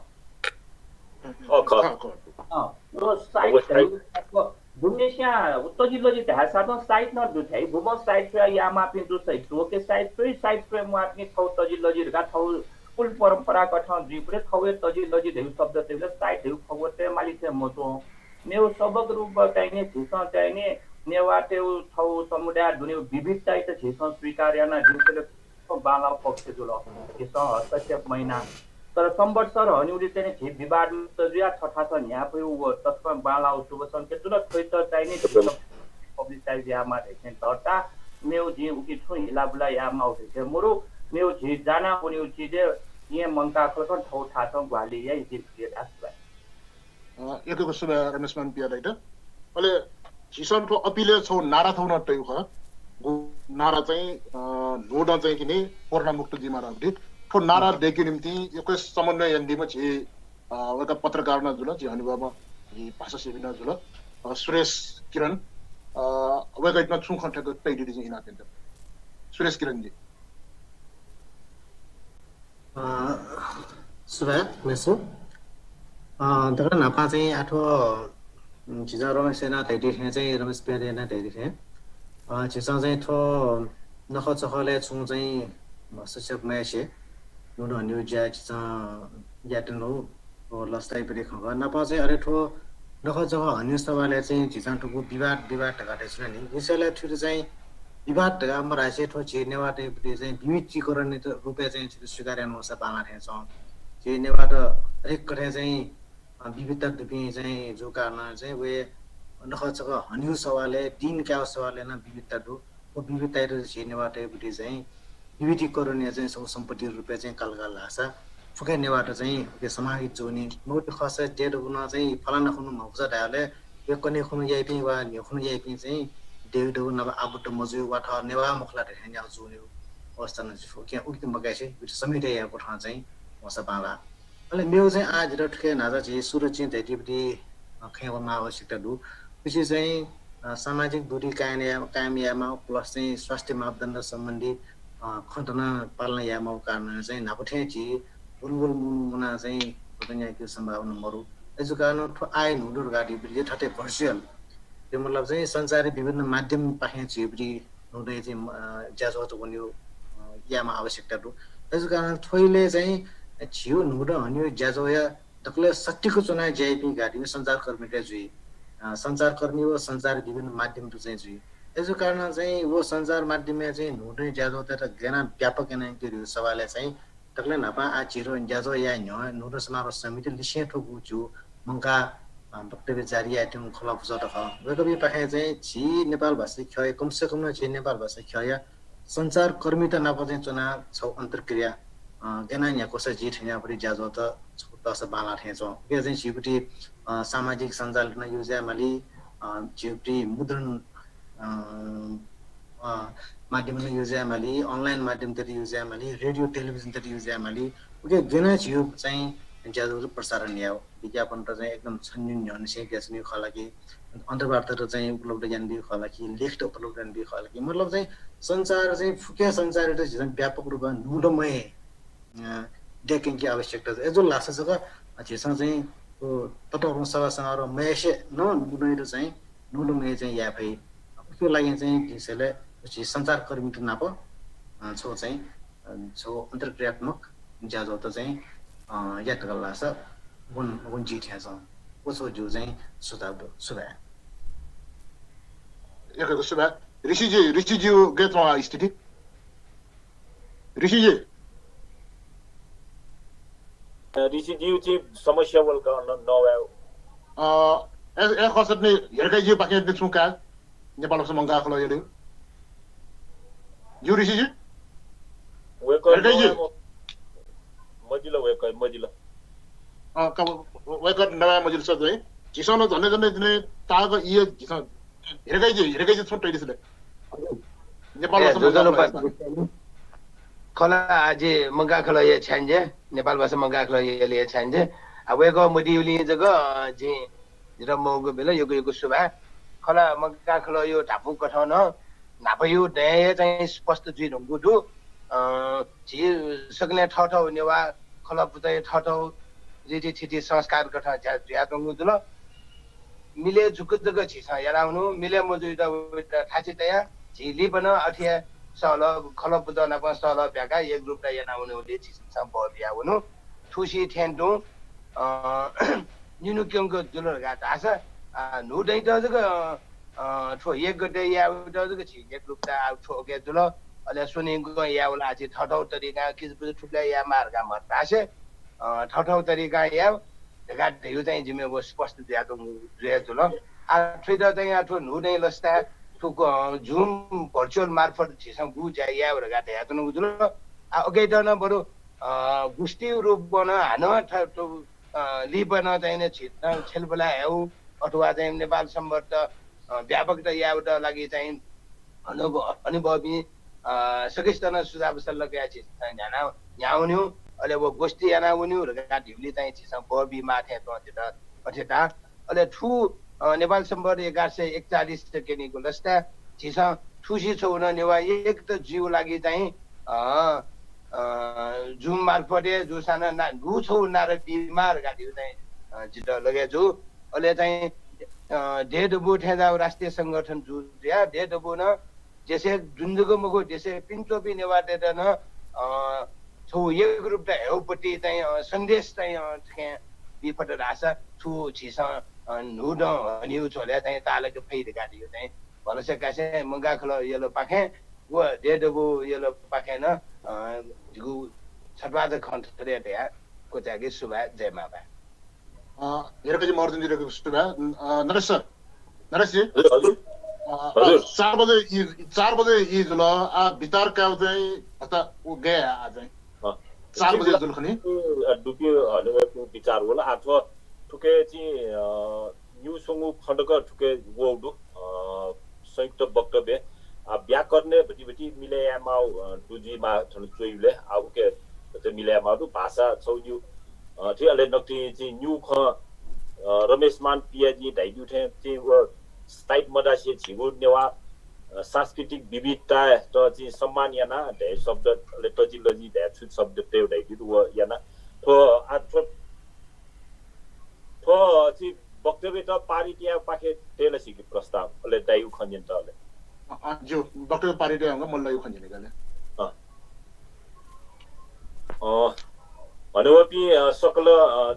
अ, खः। खः, खः। अ, व site व site धयागु दुनेस्यां तजिलजि धाःसा नं site नं दु धाइ। गुम्हं site स्वयाः यायेमाःपिं जूसा, थ्व हे site स्वइ, site स्वये म्वाःपिं थौं तजिलजि धकाः थौं कुल परम्परागतं जुइबलय् थौं हे तजिलजि धयागु शब्द तयेबलय् site धयागु खँग्वः तये माली थें मच्वं। मेगु सबक रूपं चाहिँ नि झीसं चाहिँ नि नेवाःतय् थौं समुदाय दुने विविधतायात झीसं स्वीकार यानाः झीसं बांलाःगु पक्ष जुल। झीसं हस्तक्षेप मयाना। तर संवत्सर हनेगुलिइ चाहिँ नि झी विवादमुक्त जुयाः छथासं न्ह्याये फइगु व तसकं बांलाःगु शुभ संकेत जुल। थ्वयात चाहिँ नि झीसं publicize यायेमाः धइथें दर्ता। मेगु जिं उकी छुं हिलाबुला यायेमाःगु धइथें मरु। मेगु झी जाना वनेगु चिजय् येँ मंकाः खलकं थौं थासं ग्वाहालि याइ, जिं धयागु धाये। अ, यक्व यक्व सुभाय् रमेशमान पिया दाइयात। अले झीसं थ्व अपिलय् छगू नारा थौं नं तयागु खः। गु नारा चाहिँ, अ, न्हूदँ चाहिँ किने कोरोना मुक्त जुइमाः धइगु। थ्व नारा दयेकेगु निंतिं यक्व समन्वय यानादीम्ह झी, अ, वय्कः पत्रकार नं जुल, झी हनेबहःम्ह झी भाषासेवी नं जुल, अ, सुरेश किरण, अ, वय्कःयात नं छुं खँ थ्यंक तयादीत जिं इनाप यानाच्वना। सुरेश किरणजी। अ, सुभाय् मेसु। अ, दकलय् न्हापां चाहिँ आः थ्व, उम्, झीसं रमेशं यानाः धयादी थें चाहिँ, रमेश पियां यानाः धयादी थें, अ, झीसं चाहिँ थ्व नखःचखःलय् छुं चाहिँ हस्तक्षेप मयासें न्हूदँ हनेगु ज्या झीसं यायेत्यनागु व लसतायापट्टि खँ खः। नापं चाहिँ अले थ्व नखःचखः हनेगु सवालय् चाहिँ झीसं थुगु विवाद, विवाद धकाः धयाच्वना नि। जिं स्वयेबलय् थुइत चाहिँ विवाद धकाः मधासें थ्व झी नेवाःतय्‌पट्टि चाहिँ विविधीकरणयात रूपय् चाहिँ थुइत स्वीकार यानावंसा बांलाः थें च्वं। झी नेवाःत हरेक कथं चाहिँ, अ, विविधता दुपिं चाहिँ जूगु कारणं चाहिँ व नखःचखः हनेगु सवालय्, दिं कायेगु सवालय् नं विविधता दु। व विविधतायात झी नेवाःतय्‌पट्टि चाहिँ विविधीकरणया चाहिँ छगू सम्पत्ति रूपय् चाहिँ काल काल धाःसा फुक्क नेवाःत चाहिँ उकी समाहित जुइ नि। मखुत खःसा देय् दबू नं चाहिँ फलाना खुन्हु म्हपुजा धायेबलय् व कन्हय् खुन्हु याइपिं वा न्ह्यः खुन्हु याइपिं चाहिँ देय् दबू नाप आबद्ध मजुइ वा थः नेवाः मखु ला धयाथें न्यागू जुइ नि अवस्था नं जुइ। उकिं उकिं मकासें उकित समेत यायेगु कथं चाहिँ वंसा बांलाः। अले मेगु चाहिँ आः जितः थुकी न्हाचः झी सुरुचिं धयादीपट्टि, अ, खँय् वयेमाः आवश्यकता दु। उकिं चाहिँ, अ, सामाजिक दूरी कायम याये, कायम यायेमाः plus चाहिँ स्वास्थ्य मापदण्ड सम्बन्धी, अ, खँत नं पालना यायेमाःगु कारणं चाहिँ न्हापा थें झी बुलबुल मुनु मुनाः चाहिँ न्हूदँ न्यायेकेगु सम्भावना मरु। अय्‌जूगु कारणं थ्व आः न्हूदँ धकाः धइबलय् थथे virtual, यो मतलब चाहिँ सञ्चारया विभिन्न माध्यमपाखें झीपट्टि न्हूदँया चाहिँ, अ, ज्याझ्वःत वनेगु, अ, यायेमाः आवश्यकता दु। अय्‌जूगु कारणं थ्व इलय् चाहिँ झीगु न्हूदँ हनेगु ज्याझ्वःया दकलय् सटिक च्वनाः ज्या याइपिं धकाः धइपिं सञ्चारकर्मीत जुइ। अ, सञ्चारकर्मी व सञ्चारया विभिन्न माध्यमत चाहिँ जुइ। अय्‌जूगु कारणं चाहिँ व सञ्चार माध्यमय् चाहिँ न्हूदँया ज्याझ्वःतय्‌त गय् यानाः व्यापक यानाः यंकेगु सवालय् चाहिँ दकलय् न्हापां आः झीत ज्याझ्वः याये न्ह्यः न्हूदँ समारोह समिति लिसें थ्व गु झीगु मंकाः, अ, वक्तव्य जारी यायेत्यंगु खलः पुचःत खः। वय्‌कःपिंपाखें चाहिँ झी नेपाल भाषा ख्यःया, कम से कम नं झी नेपाल भाषा ख्यःया सञ्चारकर्मीत नाप चाहिँ च्वनाः छगू अन्तर्क्रिया, अ, गय् यानाः न्ह्याक्वसा जुइ थें न्ह्याःपट्टि ज्याझ्वःत छगू तःसा बांलाः थें च्वं। उकिं चाहिँ झीपट्टि, अ, सामाजिक सञ्जालत नं use याये माली, अ, झीपट्टि मुद्रण, अ, अ, माध्यमत नं use याये माली, online माध्यमत use याये माली, radio, television त use याये माली। उकिं गय् यानाः झीगु चाहिँ ज्याझ्वःत प्रसारण यायेगु। विज्ञापनत चाहिँ एकदम छन्हु न्ह्यःनिसें ग्याच्वनीगु खः ला कि, अन्तर्वार्तात चाहिँ उपलब्ध यानादीगु खः ला कि, लेखत उपलब्ध यानादीगु खः ला कि। मतलब चाहिँ सञ्चार चाहिँ फुक्क सञ्चारयात झीसं व्यापक रूपं न्हूदँमय, अ, दयेकेगु आवश्यकता दु। अय्‌जूगु लासा जक झीसं चाहिँ व ततःधंगु सभा समारोह मयासें नं न्हूदँयात चाहिँ न्हूदँमय चाहिँ याये फइ। उकिया लागि चाहिँ झी सञ्चारकर्मीत नाप, अ, छगू चाहिँ, अ, छगू अन्तर्क्रियात्मक ज्याझ्वःत चाहिँ, अ, यात धाःसा वन, वन जुइ थें च्वं। व छगू जिगु चाहिँ सुझाव दु। सुभाय्। यक्व यक्व सुभाय्। ऋषिजी, ऋषिजीगु गय् च्वं स्थिति? ऋषिजी। ऋषिजीगु चाहिँ समस्या वल का, न-, नवाये। अ, ए, ए, खः सर, नि हेर्काइज्यू पाखें नि छुं का नेपाल भाषा मंकाः खलः यलय्। ज्यू ऋषिजी? वय्कः हेर्काइज्यू। नवाये म-, मजिल वय्कः, मजिल। अँ, का, वय्कः नवाये मजिल सर चाहिँ। झीसं नं झन्डै झन्डै दिने ताःक इये झीसं हेर्काइज्यू, हेर्काइज्यू छुं तइदिसँ ले। नेपाल ए, भाषा मंकाः खलः। खलः, आ, जि मंकाः खलः यःछाय् नि, नेपाल भाषा मंकाः खलः यलय् छाय् नि। आ, वय्कः मदिउलिं जक, अ, जिं जितः मौका बिल, यक्व यक्व सुभाय्। खलः मंकाः खलःया धापू कथं नं न्हापाया दँय् हे चाहिँ स्पष्ट जुइधुंकूगु दु। अ, झी सकलें थःथःगु नेवाः खलः पुचःया थःथःगु रीतिथिति संस्कार कथं ज्या जुयाच्वंगु जुल। मिलय् जूक जक झीसं यानावनेगु, मिलय् मजूयात वयात थाछि तयाः झी लिपा नं अथे हे सहलह, खलः पुचः नाप सहलह ब्याकाः एकरूपता यानावनेगुलिइ झीसं बः बियावनेगु। थुसी थें तुं, अ, निन्हु क्यंक जुल धकाः धाःसा, अ, न्हूदँयात जक, अ, अ, थ्व एक गते यायेत जक झी एकरूपता आः थ्व OK जुल। अले स्वनिगु यायेवं ला झी थःथःगु तरिकां किजापुजा थुबलय् यायेमाः धकाः मधासें, अ, थःथःगु तरिकां याये धकाः धयागु चाहिँ जिमिगु स्पष्ट जुयाच्वंगु जुया जुल। आः थुइत चाहिँ आः थ्व न्हूदँया लसताय् थुक, अ, Zoom virtual मार्फत झीसं गु ज्या याये धकाः धयाच्वनागु जुल। आः अकैत नं बरु, अ, गोष्ठी रूपं नं हानं थ-, थ्व, अ, लिपा नं चाहिँ नि झीसं छ्यलाबुला यायेगु अथवा चाहिँ नेपाल संवत, अ, व्यापकता यायेगु लागि चाहिँ अनुभव, अनुभवी, अ, सकसित नं सुझाव सल्लाह कयाः झीसं न्ह्याना, न्ह्यावनेगु। अले व गोष्ठी यानावनेगु धकाः धइगुलिइ चाहिँ झीसं बः बीमाः थें च्वं जितः अथे ताः। अले थ्व, अ, नेपाल संवत एघार सय एकचालिस क्यनीगु लसताय् झीसं थुसी छगू नं नेवाः एकता जुइगु लागि चाहिँ, अ, अ, Zoom मार्फत हे जूसां नं ना-, न्हू छगू नारा बीमाः धकाः धइगु चाहिँ, अ, जितः लगे जू। अले चाहिँ, अ, देय् दबू थें जाःगु राष्ट्रिय संगठन जू जुयाः देय् दबू नं देशय् जुन जक मखु, देशय् पिने च्वंपिं नेवाःतय्त नं, अ, छगू एकरूपता हयेगु पति चाहिँ, अ, सन्देश चाहिँ, अ, थुकिं बी फत धाःसा थ्व झीसं, अ, न्हूदँ हनेगु झ्वलय् चाहिँ ताःलाके फइ धकाः धइगु चाहिँ भलसा कासें मंकाः खलः यलपाखें व देय् दबू यलपाखें नं, अ, जिगु छत्वाःचा खँ थथे धयाः क्वचायेके सुभाय्, जय मांभाय्। अ, हेर्काइज्यू महर्जनजी, हेर्काइज्यू सुभाय्। अ, नरेश सर, नरेशजी। हजुर, हजुर। अ, अ, हजुर। चार बजे ई, चार बजे ई जुल, आ, बिचाः कायेगु चाहिँ भचा व गय् आ, आ चाहिँ। अ, चार बजे जुल खनी। अ, दुपिं हनेबहःपिं बिचाः वल। आ, थ्व, थुके चाहिँ, अ, न्यू स्वंगू खण्डक थुके वःगु दु, अ, संयुक्त वक्तव्य। आ, व्याकरणय् भतिभति मिले यायेमाःगु, अ, दु जुइमाः थन च्वइबलय्, आ, उके भचा मिले यायेमाःगु दु। भाषा छगू न्यू, अ, थी अले नकतिनि चाहिँ न्यू खँ, अ, रमेशमान पियाजीं धयादीगु थें चाहिँ व साइत मदासे झीगु नेवाः, अ, सांस्कृतिक विविधतायात चाहिँ सम्मान यानाः धयागु शब्द, अले तजिलजि धयागु छु शब्द तयेगु धयादीगु दु व यानाः थ्व, आ, थ्व थ्व चाहिँ वक्तव्यत पारित यायेपाखे तये ला सिकि प्रस्ताव, अले दाइगु खँ न्यनेत अले। अ, अ, ज्यू, वक्तव्य पारित यायेगु मल्लयु खँ न्यनेगु अले। अ। अ, हनेबहःपिं, अ, सकल, अ,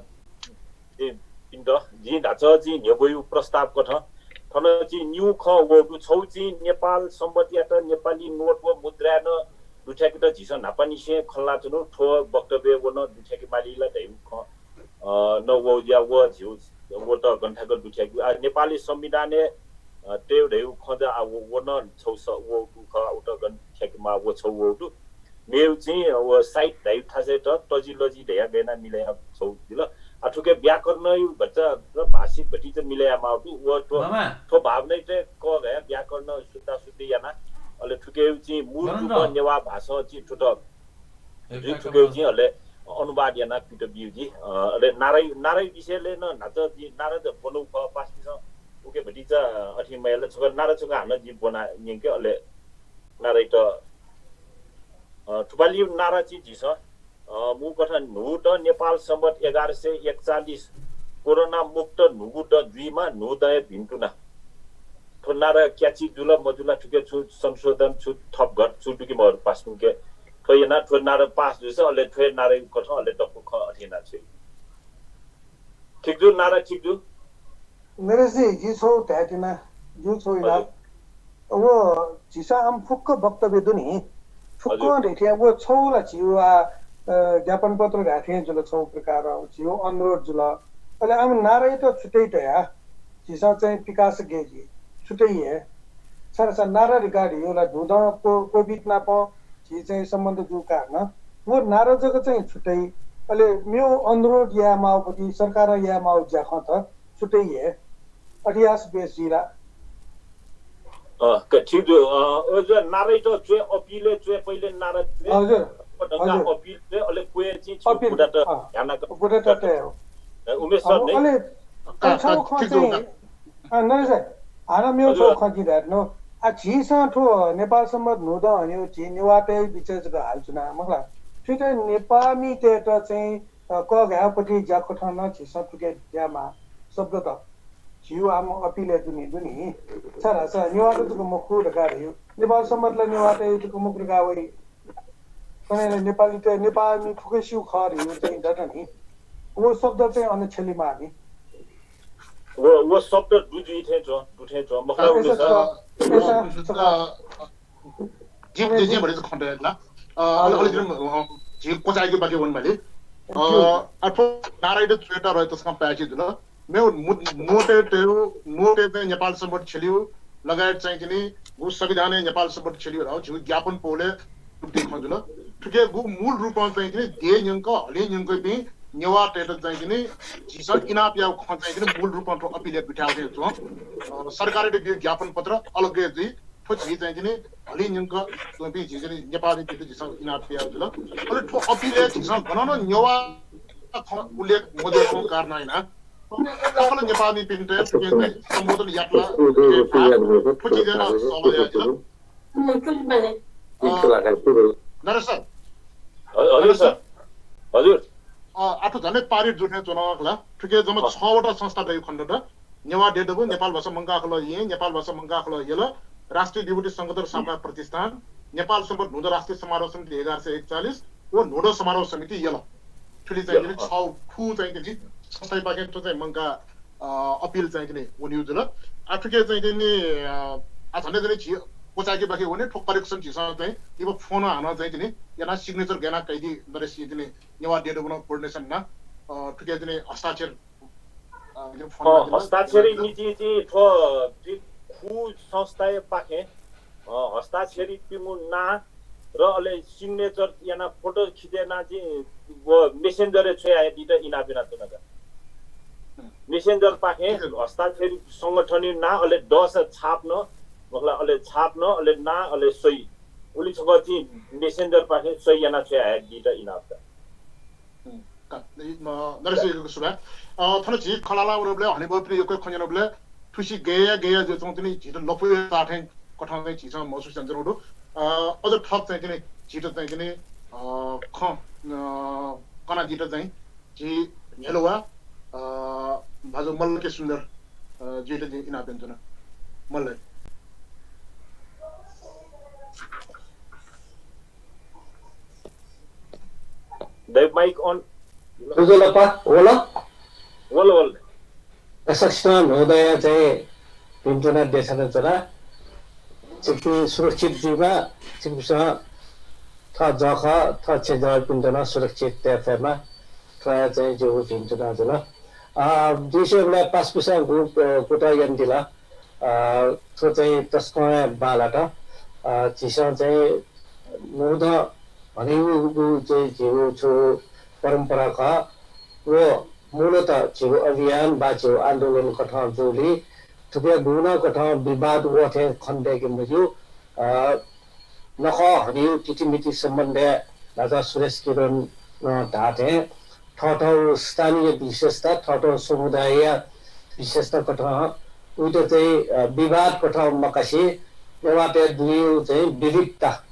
ए, पिन्त, जिं धाःसा चाहिँ न्ह्यब्वयु प्रस्ताव कथं थन चाहिँ न्यू खँ वःगु दु, छगू चाहिँ नेपाल संवतयात नेपाली नोट व मुद्राय् नं दुथ्याकेत झीसं न्हापांनिसें खँ ल्हानाच्वनागु, थ्व वक्तव्य व नं दुथ्याके माली ला धयागु खँ अ, नं वःगु जुयाः व झीगु, वत गन थाय्क दुथ्याकेगु। आ, नेपाली संविधानय्, अ, तयेगु धयागु खँ ला आ, व, व नं छगू स-, वःगु खः, वत गन थ्याकेमाः व छगू वःगु दु। मेगु चाहिँ, अ, व साइत धयागु थासय्त तजिलजि धयाः गय् यानाः मिले यायेगु छगू जुल। आ, थुके व्याकरणयु भचा र भाषिक भतिचा मिले यायेमाःगु दु। व थ्व, मामा। थ्व भावनायात कःघायाः व्याकरण शुद्धाशुद्धि यानाः, अले थुकेयु चाहिँ मूल रूपं नेवाः भाषां चाहिँ थुत जुइ थुकेगु चाहिँ अले अनुवाद यानाः पित बिउ जि। अ, अले नारायु, नारायु विषयलय् नं न्हाचः जि नारा त ब्वनागु खः, पासापिसं उके भतिचा अथे मयाल, छकः नारा छकः हानं जिं ब्वना न्यंके, अले नारायु त, अ, थुपालियु नारा चाहिँ झीसं, अ, मू कथं न्हूदँ नेपाल संवत एघार सय एकचालिस कोरोना मुक्त न्हूगु दँ जुइमा न्हूदँया भिन्तुना। थ्व नारा catchy जुल मजुल, थुके छु संशोधन, छु थपघट, छु दु कि मरु पासापिंके। थ्व यानाः थ्व नारा पास जुइसा, अले थ्व नारा कथं अले दक्व खँ अथे यानाः छ्वइ। ठीक जु, नारा ठीक जु। नरेशजी, जिं छौ धाये तिना, जिं छौ इला। हजुर। व झीसं आम फुक्क वक्तव्य दु नि। फुक्कं हजुर। धइथें व छौ ला झीगु आ, अ, ज्ञापन पत्र धाये थें जुल छौ प्रकार, झीगु अनुरोध जुल। अले आम नारायात छुट्टै तया। झीसं चाहिँ विकास गय् जुइ, छुट्टै हे। छाय्‌धाःसा नारा रिगार्ड यो ला धुंधं को-, कोभिड नाप झी चाहिँ सम्बन्ध जू कारण व नारा जक चाहिँ छुट्टै। अले मेव अनुरोध याये माःगु पति सरकारं याये माःगु ज्याखँत छुट्टै हे। अथे याःसा बेस जुइ ला? अ, क-, ठीक दु। अ, अ, जो नाराइत च्वय्, अपिलय् च्वय्, पहिले नारा च्वय्, हजुर, ढंगा हजुर। अपिल च्वय्, अले क्वय् चाहिँ छु अपिल, बुढात अ, ध्यान का-, बुढात तय हो। अ, उमेश सर अ, नै? अले अ, अ, छगू खँ ठीक दु, चाहिँ, का- अ, नरेश सर, हानं मेव हजुर। छगू खँ जिं धायेधुन। आ, झीसं थ्व नेपाल संवत् न्हूदँ हनेगु झी नेवाःतय् बिचय् जक हालाच्वना, मखु ला। थुइत नेपाःमितय्‌त चाहिँ, अ, कःघायेगु पति ज्याकथं नं झीसं थुके ज्या माः शब्दत। झीगु आम अपिलय् दुने दुनि। छाय्‌धाःसा नेवाःत जक मखु धकाः धयागु। नेपाल संवत् ला नेवाःतय् जक मखु धकाः वइ। कन्हय् ला नेपालीत, नेपाःमि फुक्कसिगु खः धयागु चाहिँ दत नि। व शब्द चाहिँ अन छ्यले माः नि। व, व शब्द दु जुइ थें च्वं, दु थें च्वं। मखु ला अ, उमेश सर? अ, अ, जिं, जिं भतिचा खँ दयेधुन। अ, अले, अले हजुर। जिं, अ, झी क्वचाय्‌के बाकी वनेमाली। अ, ज्यू। अ, थ्व नाराइत च्वयेत रय् तसकं पाय्‌छि जुल। मेव मु-, न्वतय् तयेगु, न्वतय् चाहिँ नेपाल संवत् छ्यलेगु लगायत चाहिँ तिनि गु संविधानय् नेपाल संवत् छ्यलेगु धाःगु झीगु ज्ञापन पौलय् उक्ति खँ जुल। थुके गु मूल रूपं चाहिँ तिनि देय् न्यंक, हलिं न्यंकपिं नेवाःतय्‌त चाहिँ तिनि झीसं इनाप याःगु खँ चाहिँ तिनि मूल रूपं थ्व अपिलय् दुथ्याःगु चाहिँ च्वं। अ, सरकारयात ब्यू ज्ञापन पत्र अलग्गय् जुइ। थ्व झी चाहिँ तिनि हलिं न्यंक च्वंपिं झी चाहिँ नेपाःमिपिन्त झीसं इनाप याःगु जुल। अले थ्व अपिलय् झीसं गनं नं नेवाः खँ उल्लेख मजुयाच्वंगु कारणं यानाः सकल नेपाःमिपिन्त थुकिं चाहिँ सम्बोधन यात ला, थ्व चिजय् नं सल्लाह याये जुल। अ, नरेश सर। ह-, हजुर सर। हजुर। अ, आः थ्व झन्डै पारित जू थें च्वन खला। थुके जम्मा अ। छवटा संस्था दइगु खनेदत। नेवाः देय् दबू, नेपाल भाषा मंकाः खलः येँ, नेपाल भाषा मंकाः खलः यल, राष्ट्रिय विभूति शंखधर सापकोटा प्रतिष्ठान, नेपाल संवत् न्हूदँ राष्ट्रिय समारोह समिति एघार सय एकचालिस व न्हूदँ समारोह समिति यल। थुलि चाहिँ यल, तिनि अ। छगू खू चाहिँ तिनि संस्थायापाखें थ्व चाहिँ मंकाः, अ, अपिल चाहिँ तिनि वनेगु जुल। आः थुके चाहिँ तिनि, अ, आः झन्डै झन्डै झी क्वचाय्‌के बाकी वने, थ्व करेक्सन झीसं चाहिँ इब फोन हानं चाहिँ तिनि यानाः सिग्नेचर गय् यानाः कयादी नरेश, तिनि नेवाः देय् दबू नं कोर्डिनेसन यानाः, अ, थुके तिनि हस्ताक्षर अ, यो फोन अ, माध्यममा हस्ताक्षरी निंतिं चाहिँ थ्व चाहिँ खू संस्थायापाखें, अ, हस्ताक्षरीपिनिगु नां र अले सिग्नेचर यानाः फोटो खिचय् यानाः चाहिँ व Messenger-य् छ्वयादीत इनाप यानाच्वना का। हम्म। Messenger-पाखें हस्ताक्षरी संगठनया नां अले दःसा छाप नं, मखु ला, अले छाप नं, अले नां, अले सही। उलि छकः चाहिँ Messenger-पाखें सही यानाः छ्वयादीत इनाप का। हम्म। का-, इ-, म, नरेश, यक्व सुभाय्। अ, थन झी खँ ल्हाना वनाबलय् हनेबहःपिनि यक्व खँ न्यनाबलय् थुसी गय् या गय् या जुयाच्वंगु तिनि झीत लँपुइ ताः थें कथं चाहिँ झीसं महसुस यानाच्वनागु दु। अ, अझ थप चाहिँ तिनि झीत चाहिँ तिनि, अ, खँ, अ, कनादीत चाहिँ झी न्ह्यलुवा, अ, भाजु मल्ल के सुन्दर, अ, जुयात जिं इनाप यानाच्वना। मल्ल। दाइ, mic on। उज्ज्वलप्पा, वल? वल, वल। सकसितं न्हूदँया चाहिँ भिन्तुना देछानाच्वना। छिकपिं सुरक्षित जुइमा, छिकपिन्सं थः जःखः, थः छेँजःपिन्त नं सुरक्षित तये फयेमा। थ्व हे चाहिँ जिगु भिन्तुना जुल। अ, जिं स्वयेबलय् पासापिसं गु, अ, कुतः यानादिल। अ, थ्व चाहिँ तसकं हे बांलात। अ, झीसं चाहिँ न्हूदँ हनेगु चाहिँ झीगु छु परम्परा खः। व मूलतः झीगु अभियान वा झीगु आन्दोलन कथं जूगुलिं थुके गुगुं नं कथं विवाद वः थें खने दय्के मज्यू। अ, नखः हनेगु तिथिमिति सम्बन्धय् राजा सुरेश किरणं धाःथें थःथःगु स्थानीय विशेषता, थःथःगु समुदायया विशेषता कथं उइत चाहिँ, अ, विवाद कथं मकासे नेवाःतय् दुनेगु चाहिँ विविधता,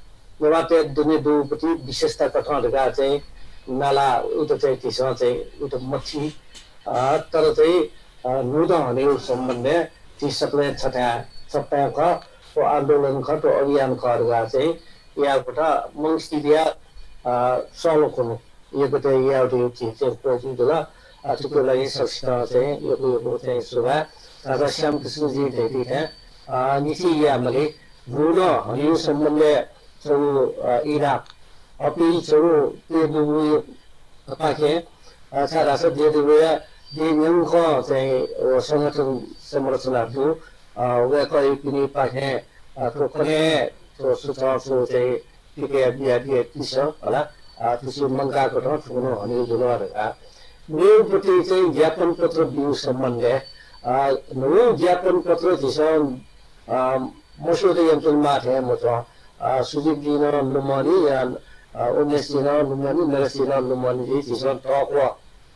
नेवाःतय् दुने दुगु पति विशेषता कथं धकाः चाहिँ नाला उइत चाहिँ झीसं चाहिँ उइत मथी। अ, तर चाहिँ, अ, न्हूदँ हनेगु सम्बन्धय् झी सकलें छथाय् छप्पँ खः, थ्व आन्दोलन खः, थ्व अभियान खः धकाः चाहिँ याःगु कथं मंगसिलिया, अ, सःलखुन्हु यकताय् याःगु धइगु झी चाहिँ क्वजि जुल। अ, थुकिया लागि सकसितं चाहिँ यक्व यक्व चाहिँ सुभाय्। अ, श्यामकृष्णजीं धयादी थें, अ, निसें यायेमाली, न्हूदँ हनेगु सम्बन्धय् छगू, अ, इनाप, अपिल छगू देय् दबूया पाखें, अ, छाय्धाःसा देय् दबूया जिं न्यंकं चाहिँ व संगठन संरचना दु। अ, वय्कःपिनिपाखें, अ, थ्व कन्हय् थ्व सुचं छु चाहिँ पिकया बिया बिया तिस हला, अ, तुसि मंकाकथं थुकुन्हु हनी जुल धकाः। मेगु पति चाहिँ ज्ञापन पत्र बिउ सम्बन्धय्, अ, न्हू ज्ञापन पत्र झीसं, अ, मस्यूत यंतुनामाः थें मच्वं। अ, सुजितजीं नं लुमंनि, या, अ, उमेशजीं नं लुमंनि, नरेशजीं नं लुमंनि, झीसं तःक्वः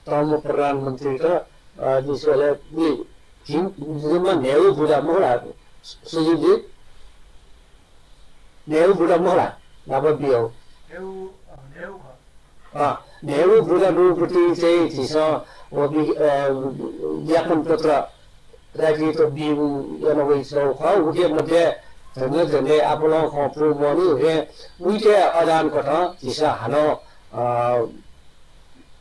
तःम्ह प्रधानमन्त्रीत, अ, लिसः ले, नि, झिं, जिम्मा न्हय्गू बुँदा मखु ला, सुजितजी? न्हय्गू बुँदा मखु ला, नापं बियाउ। न्हय्गू, अ, न्हय्गू खः। अ, न्हय्गू बुँदा दुगुपति चाहिँ झीसं व बि-, अ, ज्ञापन पत्र राज्ययात बीगु याना वइच्वंगु खः। उके मध्ये झन्डै झन्डै आपालं खँ पूवंनि, उके उइत अडान कथं झीसं हानं, अ,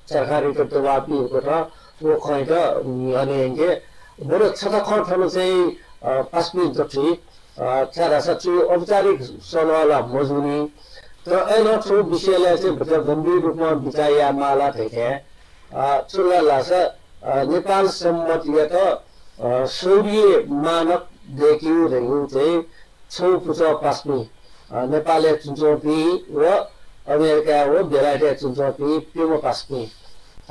सरकारयात दबाब बीगु कथं व खँयात न्ह्यःने यंके। बरु छता खँ थन चाहिँ, अ, पासापिं दथुइ, अ, छाय्धाःसा छु औपचारिक सल्लाह ला मजूनि। तर अय्नं छु विषयलय् चाहिँ भचा गम्भीर रूपं बिचाः यायेमाः ला धइथें, अ, छु ला धाःसा, अ, नेपाल संवतयात, अ, सौर्य मानक दय्केगु धइगु चाहिँ छगू पुचः पासापिं, अ, नेपालय् च्वंच्वंपिं व अमेरिकाय् व बेलायतय् च्वंच्वंपिं प्यम्ह पासापिं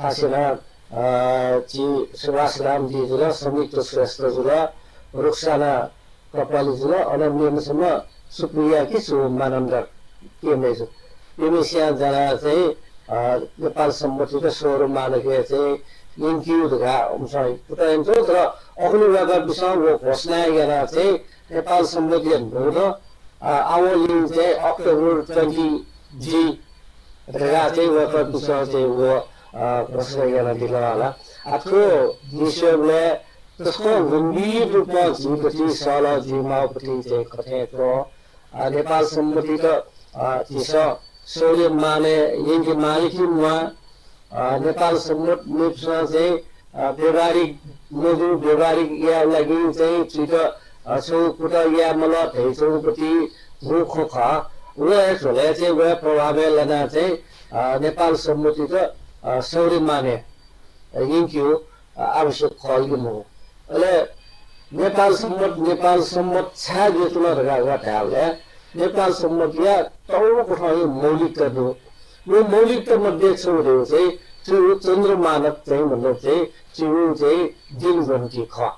थासय् नं, अ, झी सुभाष रामजी जुल, संयुक्त श्रेष्ठ जुल, रुक्साना कपाली जुल, अन मेम्ह छम्ह सुप्रिया कि छु मानन्धर के मय्जु। प्यम्हेसियां जानाः चाहिँ, अ, नेपाल संवतयात सौर्य मानकय् चाहिँ यंकेगु धकाः उमिसं कुतः यंकल, तर अखुन्हु वय्कःपिसं व घोषणा यानाः चाहिँ नेपाल संवतया न्हूदँ, अ, आवंनिसें अक्टोबर twenty G धकाः चाहिँ वय्कःपिसं चाहिँ व, अ, घोषणा यानादिल हला। आ, थ्व विषयलय् तसकं गम्भीर रूपं झीगु पति सल्लाह जुइमाःगु पति चाहिँ कथं च्वं। अ, नेपाल संवतयात, अ, झीसं सौर्य मानय् यंकेमाली कि म्वाः, अ, नेपाल संवत मेपिसं चाहिँ, अ, व्यावहारिक मजू, व्यावहारिक यायेगु लागि चाहिँ झीत, अ, छगू कुतः यायेमाल धइच्वंगु पति गुगु खँ खः। व हे झ्वलय् चाहिँ व हे प्रभावय् लानाः चाहिँ, अ, नेपाल संवतयात, अ, सौर्य मानय् यंकेगु, अ, आवश्यक खः कि मखु। अले नेपाल संवत, नेपाल संवत छाय् जुयाच्वन धकाः धायेबलय् नेपाल संवतया तःगु कथंया मौलिकता दु। व मौलिकता मध्ये छगू धइगु चाहिँ झीगु चन्द्र मानक चाहिँ मतलब चाहिँ झीगु चाहिँ दिनगन्ती खः।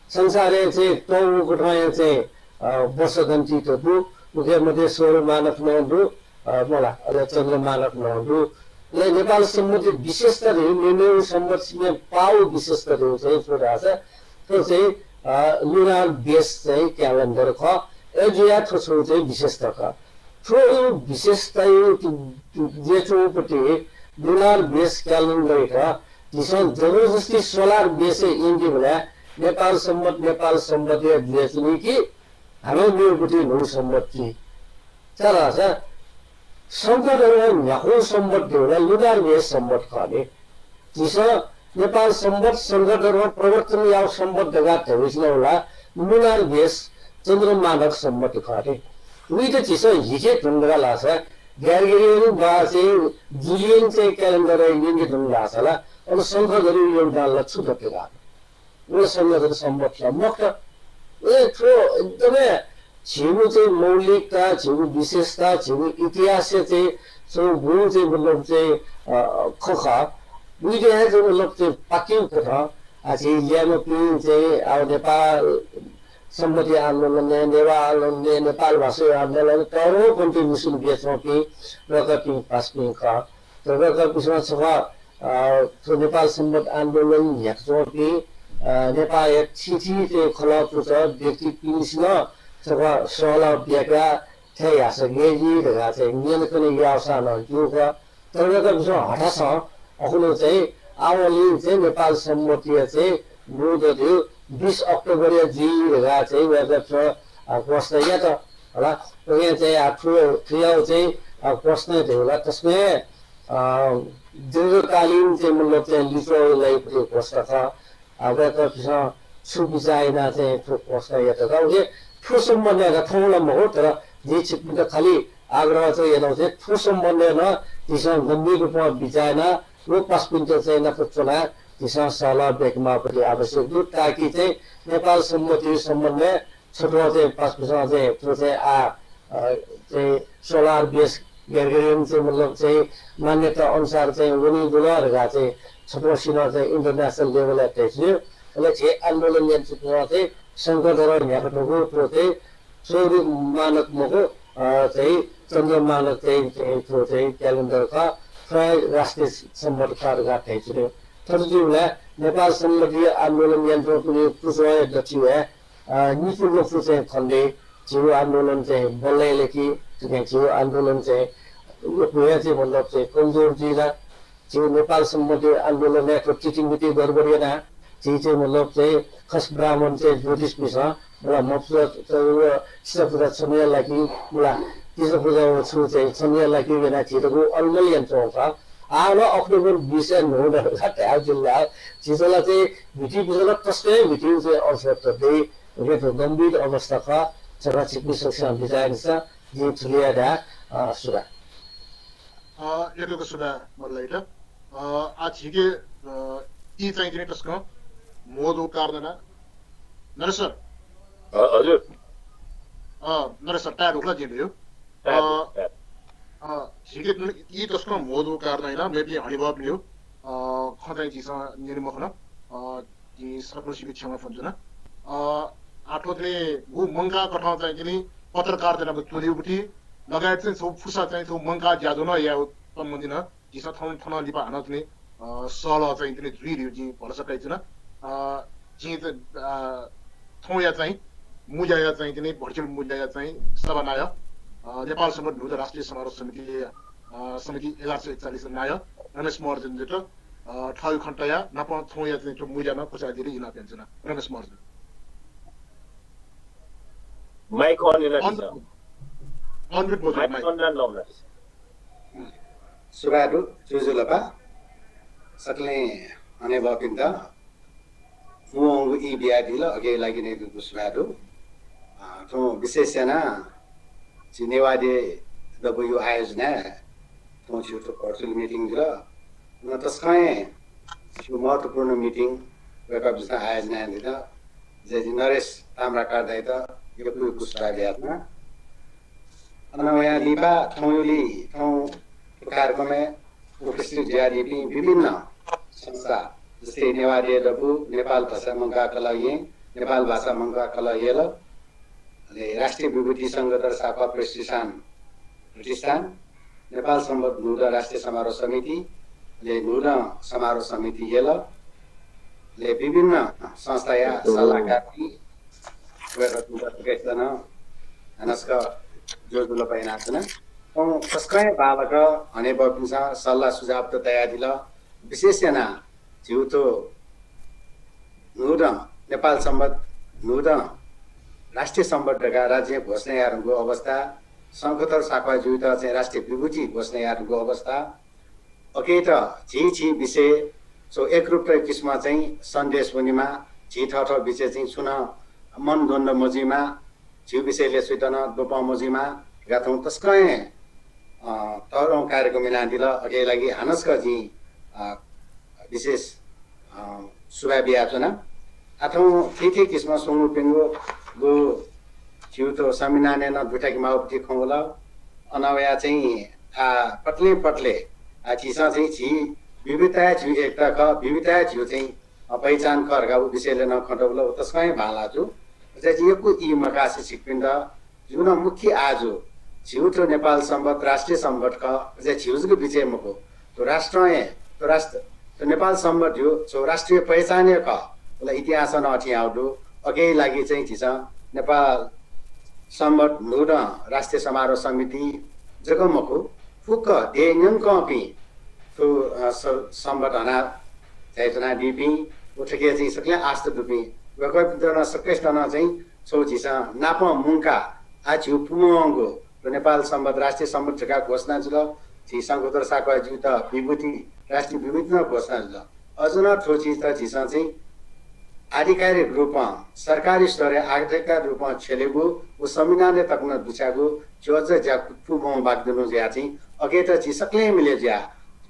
संसारय् चाहिँ तःगु कथंया चाहिँ, अ, वर्षगन्ती त दु, उके मध्ये सौर्य मानक नं दु, अ, मला, अले चन्द्र मानक नं दु। अले नेपाल संवतया विशेषता धइगु मेमेगु संवत सिबें पाःगु विशेषता धइगु चाहिँ छु धाःसा, थ्व चाहिँ, अ, lunar base चाहिँ calendar खः। अय् जुयाः थ्व छगू चाहिँ विशेषता खः। थ्व विशेषताया जुयाच्वंगु पति lunar base calendar खः। झीसं जबरजस्ती solar base यंकेबलय् नेपाल संवत, नेपाल संवतया जुयाच्वनी कि हानं मेगु पति न्हू संवत जुइ। छाय्धाःसा शंखधरया न्ह्यागु संवत धइगु ला lunar base संवत खः नि। झीसं नेपाल संवत शंखधरं प्रवर्तन याःगु संवत धकाः धयाच्वनागु ला lunar base चन्द्र मानक संवत खः नि। उइत झीसं हिके धुन धकाः धाःसा Gregorian वा चाहिँ Julian चाहिँ calendar यंके धुन धाःसा ला अन शंखधरया योगदान ला छु दत का? व शंखधर संवत ला मखुत। ए, थ्व एकदमै झीगु चाहिँ मौलिकता, झीगु विशेषता, झीगु इतिहासया चाहिँ छगू गुगु चाहिँ मतलब चाहिँ, अ, खँ खः। उइत हे चाहिँ मतलब चाहिँ पाकेगु कथं, आ, झी ल्याय्म्हपिं चाहिँ, आ, नेपाल संवतया आन्दोलनय्, नेवाः आन्दोलनय्, नेपाल भाषाया आन्दोलनय् तःधंगु contribution बियाच्वंपिं वय्कःपिं पासापिं खः। तर वय्कःपिसं छकः, अ, थ्व नेपाल संवत आन्दोलन न्ह्याकाच्वंपिं, अ, नेपाःया थीथी चाहिँ खलः पुचः व्यक्तिपिनिसें नं छकः सल्लाह ब्याकाः थथे याःसा गय् जुइ धकाः चाहिँ न्यनाकने याःसां नं ज्यू खः। तर वय्कःपिसं हथासं अखुन्हु चाहिँ आवंलि चाहिँ नेपाल संवतया चाहिँ न्हूदँ धइगु बिस अक्टोबरया जुइ धकाः चाहिँ वय्कःपिसं, अ, घोषणा यात हला। उकिं चाहिँ, अ, थ्व, थ्वयागु चाहिँ, अ, घोषणा धइगु ला तसकं हे, अ, दीर्घकालीन चाहिँ मतलब चाहिँ लिच्वःगु लागि पति घोषणा खः। अ, वय्कःपिसं छु बिचाः यानाः चाहिँ थ्व घोषणा यात का? उकिं थ्व सम्बन्धय् नं थौं ला मखु, तर जिं छिकपिन्त खालि आग्रह चाहिँ यानागु चाहिँ थ्व सम्बन्धय् नं झीसं गम्भीर रूपं बिचाः यानाः व पासापिन्त चाहिँ नाप च्वनाः झीसं सहलह ब्याकेमाःपति आवश्यक दु, ताकि चाहिँ नेपाल संवत्‌या सम्बन्धय् छत्वः चाहिँ पासापिसं चाहिँ थ्व चाहिँ आ, अ, चाहिँ solar base Gregorian चाहिँ मतलब चाहिँ मान्यता अनुसार चाहिँ वनी जुल धकाः चाहिँ छत्वःसिनं चाहिँ international level-य् धयाच्वनी। अले झी आन्दोलन यानाच्वंपिसं चाहिँ शंखधरं न्ह्याकाथ्वःगु थ्व चाहिँ सौर्य मानक मखु, अ, चाहिँ चन्द्र मानक चाहिँ, चाहिँ थ्व चाहिँ calendar खः, थ्व राष्ट्रिय संवत् खः धकाः धयाच्वनी। थथे जूबलय् नेपाल संवत्‌या आन्दोलन यानाच्वंपिनि पुचःया दथुइ हे, अ, निपु लँपु चाहिँ खनेदइ। झीगु आन्दोलन चाहिँ बल्ल याल कि, थुकिं झीगु आन्दोलन चाहिँ यक्व हे चाहिँ मतलब चाहिँ कमजोर जुइ ला। झीगु नेपाल संवत्‌या आन्दोलनय् थ्व तिथिमिति गडबड यानाः झी चाहिँ मतलब चाहिँ खस ब्राह्मण चाहिँ ज्योतिषपिसं मला मपुजा, व तिसा पुजा छन्हुया ला कि, मला तिसा पुजा व छु चाहिँ छन्हुया ला कि यानाः झीत गु अलमल यानाच्वंगु खः। आः नं अक्टोबर बिसय् न्हू दु धकाः धयादिल ला। झीत ला चाहिँ म्हितीपिसं ला तसकं हे म्हितीगु चाहिँ अवस्था दइ। उकिं थ्व गम्भीर अवस्था खः। छकः छिकपिं सकसिनं बिचाः यानादिसँ। जिं थुलि हे धाये, अ, सुभाय्। अ, यक्व यक्व सुभाय् मल्ल दाइ। अ, आः झीके, अ, ई चाहिँ तिनि तसकं म्हो जूगु कारणं ला। नरेश सर। ह-, हजुर। अ, नरेश सर, ताये दु खला जिं धयागु। ताये दु, अ, ताये दु। अ, झीके ई तसकं म्हो जूगु कारणं ला मेपिं हनेबहःपिनिगु, अ, खँ चाहिँ झीसं न्यने मखन। अ, जिं सकलसिके क्षमा फ्वनाच्वना। अ, आः थ्व तिनि गु मंकाः कथं चाहिँ तिनि पत्रकारिताय् नं च्वनीगु बुति लगायत चाहिँ छगू फुसा चाहिँ छगू मंकाः ज्याझ्वः नं यायेगु सम्बन्धी नं झीसं थौं थन लिपा हानं तिनि, अ, सहलह चाहिँ तिनि जुइ धइगु जिं भलसा कयाच्वना। अ, जिं चाहिँ, अ, थौंया चाहिँ मुँज्याया चाहिँ तिनि virtual मुँज्याया चाहिँ सभा नायः, अ, नेपाल संवत् न्हूदँ राष्ट्रिय समारोह समिति, अ, समिति एघार सय एकचालिस नायः रमेश महर्जनजुयात अ, थःगु खँ तयाः नापं थौंया चाहिँ थ्व मुँज्या नं क्वचायेत इनाप यानाच्वना। रमेश महर्जन। Mic on यानादिसँ। Unmute मजू, mic mic। On यानादिसँ। सुभाय् दु, ज्वजलपा। सकलें हनेबहःपिन्त मुंवंगु ई बियादिल, अकिया लागि नं यक्व यक्व सुभाय् दु। अ, थौं विशेष यानाः झी नेवाः देय् दबूया आयोजनाय् थौं छिगु थ्व virtual meeting जुल। अन तसकं हे छिगु महत्त्वपूर्ण meeting वय्कःपिन्सं आयोजना यानादीत। जि नरेश ताम्राकार दाइयात यक्व यक्व सुभाय् बियाच्वना। अन वयां लिपा थौंया थौं थ्व कार्यक्रमय् उपस्थित जुयादीपिं विभिन्न संस्था, जस्तै नेवाः देय् दबू, नेपाल भाषा मंकाः कलह येँ, नेपाल भाषा मंकाः कलह यल, अले राष्ट्रिय विभूति शंखधर साख्वाः प्रतिष्ठान, प्रतिष्ठान, नेपाल संवत् न्हूदँ राष्ट्रिय समारोह समिति, अले न्हूदँ समारोह समिति यल, अले विभिन्न संस्थाया सल्लाहकारपिं, वय्कःपिन्त सकसितं नं हानं छकः ज्वजलपा यानाच्वना। थौं तसकं हे बांलाक हनेबहःपिन्सं सल्लाह सुझावत तयादिल। विशेष यानाः झीगु थ्व न्हूदँ, नेपाल संवत् न्हूदँ राष्ट्रिय संवत् धकाः राज्यं घोषणा यायेधुंगु अवस्था, शंखधर साख्वाःजुयात चाहिँ राष्ट्रिय विभूति घोषणा यायेधुंगु अवस्था, अकियात झी झी विषय छगू एकरूपता किसिमं चाहिँ सन्देश वनेमा, झी थःथः विषय चाहिँ छुं नं मनद्वन्द्व मजुइमा, झीगु विषयलय् सुइत नं द्वपं मजुइमा धकाः थौं तसकं हे, अ, तःधंगु कार्यक्रम यानादिल। अकिया लागि हानं छकः जिं, अ, विशेष, अ, सुभाय् बियाच्वना। आः थौं थीथी किसिमं स्वंगूपिनिगु गु झीगु थ्व संविधानय् नं दुथ्याकेमाःगु खँ वल। अन वयाः चाहिँ आः पटलें पटले आः झीसं चाहिँ झी विविधताय् झीगु एकता खः, विविधताय् झीगु चाहिँ, अ, पहिचान खः धकाः व विषयलय् नं खँ दबल, व तसकं हे बांलाः जू। अझ जिं यक्व ई मकासे छिकपिन्त जिगु नं मुख्य आजु झीगु थ्व नेपाल संवत् राष्ट्रिय संवत् खः, अझ झीगु जक विषय मखु। थ्व राष्ट्रं हे, थ्व राष्ट्र, थ्व नेपाल संवत् धइगु छगू राष्ट्रिय पहिचान हे खः। व ला इतिहासं नं अथे याःगु दु। अकिया लागि चाहिँ झीसं नेपाल संवत् न्हूदँ राष्ट्रिय समारोह समिति जक मखु, फुक्क देय् न्यंकंपिं थ्व, अ, स-, संवत् हना झायाच्वनादीपिं, व थुकिया चाहिँ सकलें आस्था दुपिं, वय्कःपिन्त नं सकसितं नं चाहिँ छगू झीसं नापं मुंकाः आः झीगु पुमंगु थ्व नेपाल संवत् राष्ट्रिय संवत् धकाः घोषणा जुल। झी शंखधर साख्वाःजुयात विभूति, राष्ट्रिय विभूति नं घोषणा जुल। अझ नं थ्व चिजत झीसं चाहिँ आधिकारिक रूपं, सरकारी स्तरय् आधिकारिक रूपं छ्यलेगु, व संविधानय् तक नं दुछ्यायेगु, झी अझ ज्या पुमं बाकी दु जुयाः चाहिँ अकियात झी सकलें मिले जुयाः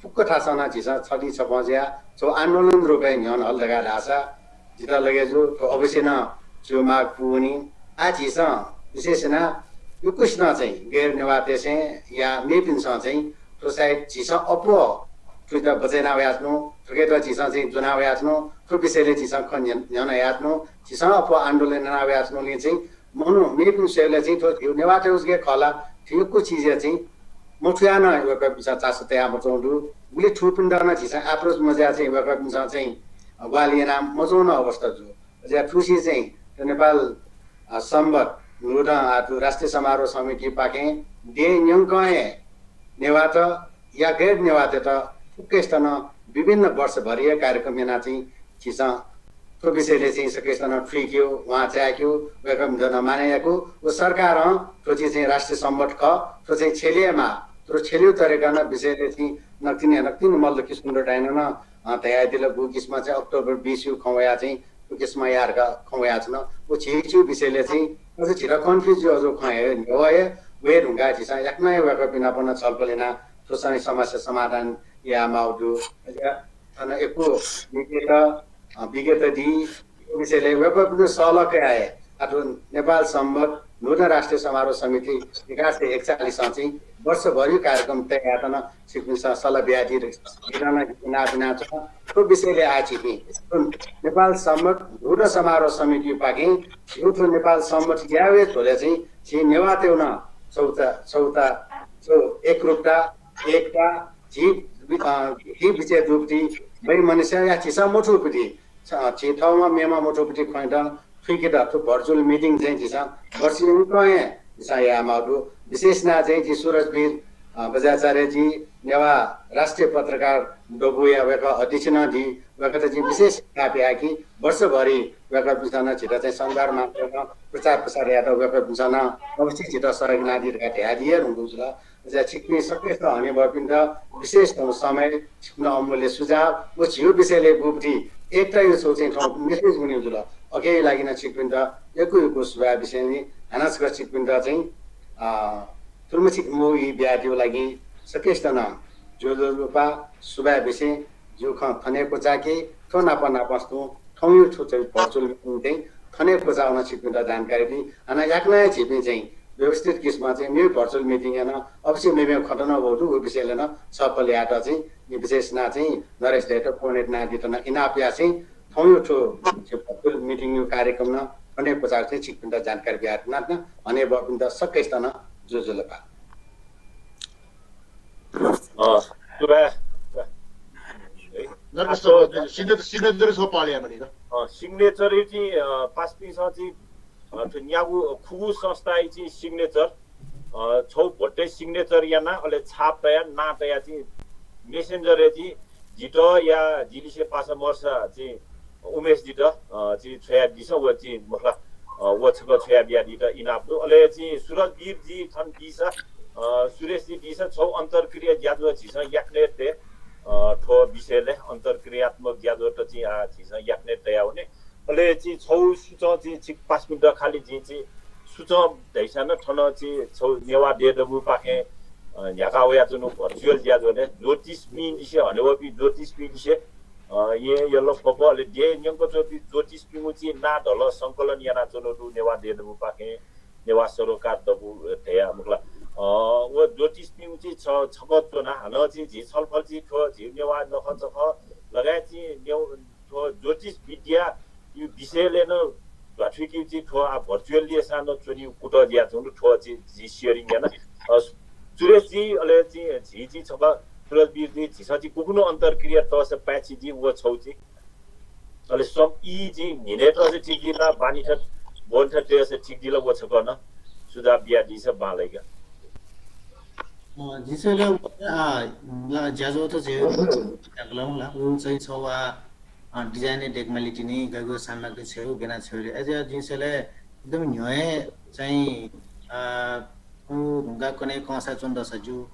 फुक्क थासं नं झीसं छलि छपं जुयाः छगू आन्दोलन रूपय् न्ह्यःने हल धकाः धाःसा जितः लगे जू, थ्व अवश्य नं झीगु माग पूवनी। आः झीसं विशेष यानाः यक्वसिनं चाहिँ गैर नेवाःतय्सं या मेपिन्सं चाहिँ थ्व सायद झीसं अप्वः थुइत बचय् याना वयाच्वनु, थुकेत झीसं चाहिँ ज्वना वयाच्वनु, थ्व विषयलय् झीसं खँ न्ह्य-, न्ह्यःने यानाच्वनु, झीसं अप्वः आन्दोलन याना वयाच्वनुलिं चाहिँ मखुनि, मेपिं स्वयेबलय् चाहिँ थ्व झीगु नेवाःतय्गु जक खः ला, थ्व यक्व चिजय् चाहिँ मथुयाः नं वय्कःपिन्सं चासो तया मच्वंगु दु। गुलि थुपिन्त नं झीसं approach मजुयाः चाहिँ वय्कःपिन्सं चाहिँ ग्वाहालि याना मच्वंगु अवस्था जू। अझ थुसी चाहिँ थ्व नेपाल, अ, संवत् न्हूदँ, अ, थ्व राष्ट्रिय समारोह समितिपाखें देय् न्यंकं हे नेवाःत या गैर नेवाःतय्त फुक्कसित नं विभिन्न वर्षभरिया कार्यक्रम यानाः चाहिँ झीसं थ्व विषयलय् चाहिँ सकसित नं थुइकेगु, वां चायेकेगु, वय्कःपिन्त नं मानय् यायेकेगु। व सरकारं थ्व चिज चाहिँ राष्ट्रिय संवत् खः, थ्व चाहिँ छ्यले हे माः, थ्व छ्यलेगु तरिकां नं विषयलय् चाहिँ नकतिनि नकतिनि मल्ल किसुकुमार दाइनं नं, अ, धयादिल, गु किसिमं चाहिँ अक्टोबर बिसया खँ वयाः चाहिँ थ्व किसिमं याः धकाः खँ वयाच्वन। व झीगु विषयलय् चाहिँ अझ झीत confuse जुयाच्वंगु खँ हे न्ह्यः हे वये धुंकाः झीसं याकनं हे वय्कःपिं नाप नं छलफल यानाः थ्व चाहिँ समस्या समाधान यायेमाःगु दु। अझ थन यक्व विगत, अ, विगत दिं विषयलय् वय्कःपिन्त सहलह कयाः हे आः थ्व नेपाल संवत् न्हूदँ राष्ट्रिय समारोह समिति एघार सय एकचालिसं चाहिँ वर्षभरि कार्यक्रम तयाः यायेत नं छिकपिन्सं सल्लाह बियादी धकाः नं इनाप यानाच्वना। थ्व विषयलय् आः झीपिं थ्व नेपाल संवत् न्हूदँ समारोह समितिपाखें झीगु थ्व नेपाल संवत् यायेगु झ्वलय् चाहिँ झी नेवाःतय्गु नं छगूता, छगूता, छगू एकरूपता, एकता, झी बि-, अ, झी बिचय् दुगुति वैमनस्य या झीसं मथूगुति छ-, झी थःम्हं मेम्हं मथूगुति खँयात थुइकेत थ्व virtual meeting चाहिँ झीसं वर्षय् न्यंकं हे झीसं यायेमाःगु दु। विशेष यानाः चाहिँ झी सुरजवीर, अ, बज्राचार्यजी, नेवाः राष्ट्रिय पत्रकार दबूया वय्कः अध्यक्ष नं दी, वय्कःयात जिं विशेष इनाप याये कि वर्षभरि वय्कःपिन्सं नं झीत चाहिँ संचार माध्यमं प्रचार प्रसार यायेत वय्कःपिन्सं नं अवश्य झीत सहयोग यानादी धकाः धयादी हे धुंकूगु जुल। अझ छिकपिं सकसित हनेबहःपिन्त विशेष थौं समय, छिकपिनि अमूल्य सुझाव व झीगु विषयलय् गुगुति एकताया छगू चाहिँ थौं message वनेगु जुल। अकिया लागि नं छिकपिन्त यक्व यक्व सुभाय् बिसें नि। हानं छकः छिकपिन्त चाहिँ, अ, थुलि मछि मू ई बियादीगु लागि सकसित नं ज्वजलपा सुभाय् बिसें जिगु खँ थन हे क्वचाय्के। थ्व नाप नापं तुं थौंया थ्व चाहिँ virtual meeting चाहिँ थन हे क्वचाः वनाः छिकपिन्त जानकारी बी। हानं याकनं हे झीपिं चाहिँ व्यवस्थित किसिमं चाहिँ मेगु virtual meeting यानाः अवश्य मेमेगु खँ नं वःगु दु, व विषयलय् नं छलफल यायेत चाहिँ जिं विशेष यानाः चाहिँ नरेश दाइयात फोन यानादीत नं इनाप यासें थौंया थ्व virtual meeting या कार्यक्रम नं थन हे क्वचाःगु चाहिँ छिकपिन्त जानकारी बियादीत नं हनेबहःपिन्त सकसित नं ज्वजलपा। अ, सुभाय्। नरेश, आ, signature, signature छगू पाले याये मानि। अ, signature चाहिँ, अ, पासापिंसं चाहिँ, अ, थ्व न्यागू खुगू संस्थाया चाहिँ signature, अ, छगू भोटे signature यानाः अले छाप तयाः नां तयाः चाहिँ Messenger-य् चाहिँ जितः या जिलिसे पासा मर्सा चाहिँ उमेशजीत, अ, चाहिँ छ्वयादीसा व चाहिँ मखु ला, अ, व छकः छ्वयाबियादीत इनाप दु। अले चाहिँ सुरजवीरजी थन दीसा, अ, सुरेशजी दीसा छगू अन्तर्क्रिया ज्याझ्वः झीसं याकनं तये, अ, थ्व विषयलय् अन्तर्क्रियात्मक ज्याझ्वःत चाहिँ आः झीसं याकनं तयावने। अले चाहिँ छगू सुचं चाहिँ छिकपिं पासापिन्त खालि जिं चाहिँ सुचं धइसा नं थन चाहिँ छगू नेवाः देय् दबूपाखें, अ, न्ह्याका वयाच्वंगु virtual ज्याझ्वलय् ज्योतिषपिंलिसे, हनेबहःपिं ज्योतिषपिंलिसे, अ, येँ यल ख्वप अले देय् न्यंक च्वंपिं ज्योतिषपिंगु चाहिँ नां धलः संकलन यानाच्वनागु दु नेवाः देय् दबूपाखें, नेवाः सरोकार दबू धयाः मखु ला। अ, व ज्योतिषपिंगु चाहिँ छ-, छकः च्वना हानं चाहिँ झी छलफल चाहिँ थ्व झी नेवाः नखःचखः लगायत चाहिँ नेव-, थ्व ज्योतिष विद्याया विषयलय् नं ध्वाथुइकेगु चाहिँ थ्व आः virtual याःसां नं च्वनीगु कुतः जुयाच्वंगु दु, थ्व चाहिँ झी sharing याना। अ, सुरेशजी, अले चाहिँ झी चाहिँ छकः सुरजवीरजी, झीसं चाहिँ गुगुं अन्तर्क्रिया तःसा पाय्छि जुइ व छगू चाहिँ। अले सम ई चाहिँ न्हिनय् तःसा ठीक जुइ ला, बानिथाय् ब्वनेथाय् तयेसा ठीक जुइ ला, व छकः नं सुझाव बियादीसा बांलाइगु। अ, जिं स्वयेबलय्, अ, ला ज्याझ्वःत चाहिँ ला, उ चाहिँ छगू, अ, design-य् देकमालितिनि गय्गु सामग्री छ्वयेगु, गय् यानाः छ्वयेगु। अय्‌जुयाः जिं स्वयेबलय् एकदम न्ह्यः हे चाहिँ, अ, उ धुंकाः कन्हय् कंसाय् च्वने दःसा ज्यू।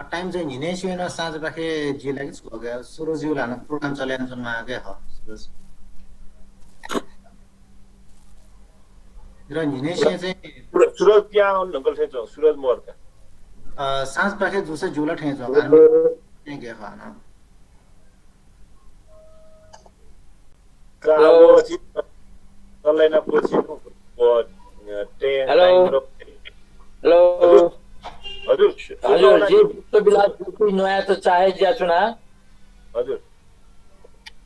अ, time चाहिँ न्हिनय् स्वयेबलय् साँझपाखे जुइ ला कि छु, सुरु जुइ ला, हानं program चले यानाच्वनेमाःगु हे खः। र न्हिनय् स्वयेबलय् चाहिँ सुरज, सुरज पिहां नं न्हंकल थें च्वं, सुरज मरु का। अ, साँझपाखे जूसा ज्यू ला थें च्वं। थ्यंके खः नं। का, Hello. व चिज तलैना पोछि व, अ, टे- Hello. टाइम र- हेलो। हजुर, हजुर, हजुर, जि विश्वविलास जोशी न्वायात चाहे ज्याचुना। हजुर।